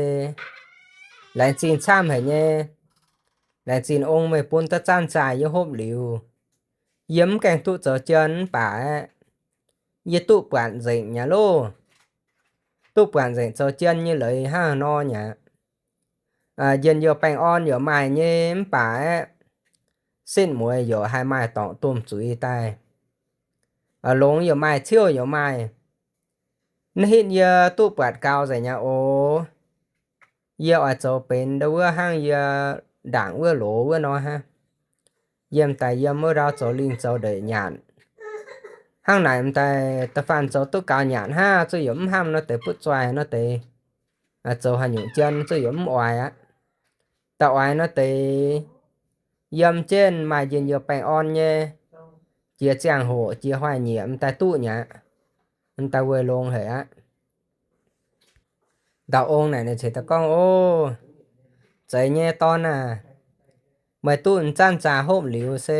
laengz zingh camv haic nyei. Laengz zingh ong meih bun duqv zanc-zaah yie hopv liuz. Yie mv gaengh duqv zoux jien mv baac aeqv, yie duqv buatc nzengc nyei loh. Duqv buatc nzengc zoux jien nyei leiz hnangv nor nyei aqv. Njien-youh baengh orn yaac maaih nyei mv baac aeqv, setv mueiz yaac haih maaih dorngc domh zuiz daaih. Longx yaac maaih, ciouv yaac maaih. Naaiv hitv yie duqv buatc gau nzengc nyei oc. Yie oix zoux benx ndo wuov hnangv yie ndaangc wuov loz wuov nor hnangv. Yiem daaih yiem wuov ndau zoux lingh zoux ndeic nyanc. Hnangv naaic m'daaih da'faanh zoux duqv gaux nyanc hnangv, zuqc yaac mv hnamv nor deix butv zoih nor deix. Zoux haaix nyungc jien zuqc yaac mv oix aqv. Da'oix nor deix yiem jienv maaih njien-youh baengh orn nyei, jiex ziangh hoc jiex hoiv-nyieqc m'daaih duqv nyei aqv. M'daaih weic longx haic aqv. Dauh ong naaic ninh ceix daaih gorngv, Ov, zeiz nyei dorn aah! Meih duqv m'zanc zaax hopv liuz se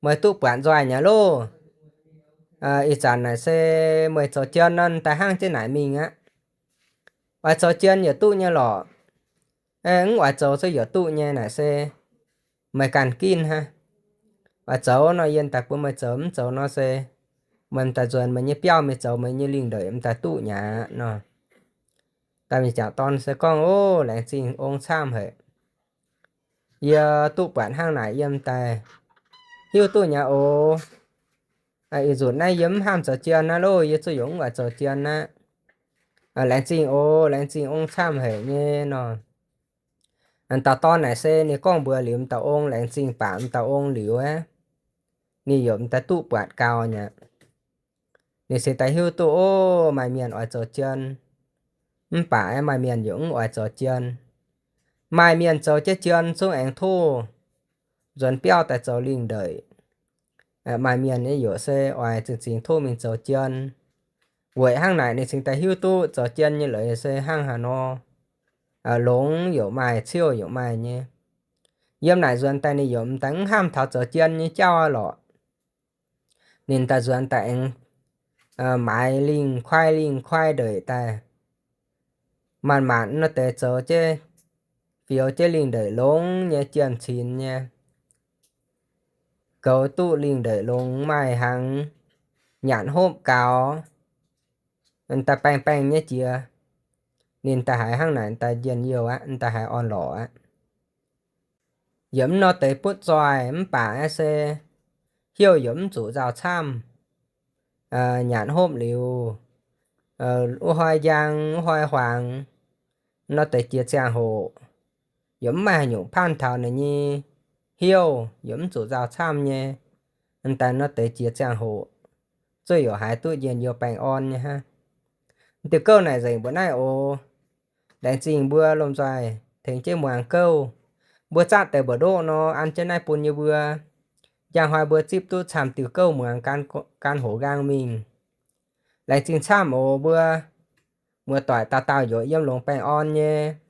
meih duqv buatc nzoih nyei loh. Ih zanc naaic se meih zoux jien nor daaih hnangv jienv naaic mingh aqv. Oix zoux jien yaac duqv nyei lorqc. Mv oix zoux se yaac duqv nyei naaic se meih ganh ginv hnangv. Oix zoux nor yie daaih bun meih zoux, mv zoux nor se meih m'daaih nzuonx meih nyei biauv mingh zoux meih nyei lingh ndeic m'daaih duqv nyei aqv nor. Da'nyeic jangc dorn se gorngv, Ov, laengz zingh ong camv haic. Yie duqv buatc hnangv naaic yie m'daaih hiuv duqv nyei oc. Ih nzunc naaiv yie mv hnamv zoux jien naaiv loh, yie zuqc yaac mv oix zoux jien aqv. Laengz zingh oc, laengz zingh ong camv haic nyei nor. M'dauh dorn naaic se ninh gorngv mbuox liuz m'dauh ong laengz zingh baac m'dauh ong liuz aqv, ninh yaac m'daaih duqv buatc gau nyei aqv. Ninh se daaih hiuv duqv, Ov, maaih mienh oix zoux jien, mv baac aeqv, maaih mienh yaac mv oix zoux jien. Maaih mienh zoux jienv jien zungv aengx tov nzuonx biauv daaih zoux lingh ndeic. Maaih mienh nyei yaac se oix zingh zingx tov mingh zoux jien. Weic hnangv naaic ninh cingx daaih hiuv duqv zoux jien nyei leiz se hnangv haaix nor, longx yaac maaih, ciouv yaac maaih nyei. Yiem naaic nzuonx daaih ninh yaac m'daaih mv hnamv taux zoux jien nyei jauv lorqc. Ninh daaih nzuonx daaih aengx maaiz lingh kuaai lingh kuaai ndeic daaih, maanc maanc nor deix zoux jienv, fioux jienv lingh ndeic longx nyei, jienh cinx nyei, goux duqv lingh ndeic longx, maaih hnaangx, nyanc hopv gaux, daaih baengh baengh nyei jiex. Ninh daaih haiz hnangv naaic daaih njien-youh aqv, daaih haiz orn-lorqc aqv. Yiem mv nor deix butv zoih mv baac se heuv yaac mv zuqc nzauh camv. Nyanc hopv liuz, wuov hnoi njang wuov hnoi huaangx, nor deix jiex ziangh hoc, yaac mv maaih haaix nyungc paanh taux ninh nyei heuv, yaac mv zuqc nzauh camv nyei. Daaih nor deix jiex ziangh hoc, zuqc yaac haiz duqv njien-youh baengh orn nyei hnangv. Diuh gouv naaic nzengc mbuo naaiv oc. Laengz zingh mbuo lomh nzoih tengx jienv muangx gouv. Mbuo zatv deix mbu'ndoqv nor an jienv naaiv bun yie mbuo. Njang hnoi mbuo zipv duqv camv diuh gouv muangx, gan hoz nqaang mingh. Laengz zingh camv oc mbuo. Muoz-doic dauh dauh yaac yiem longx baengh orn nyei.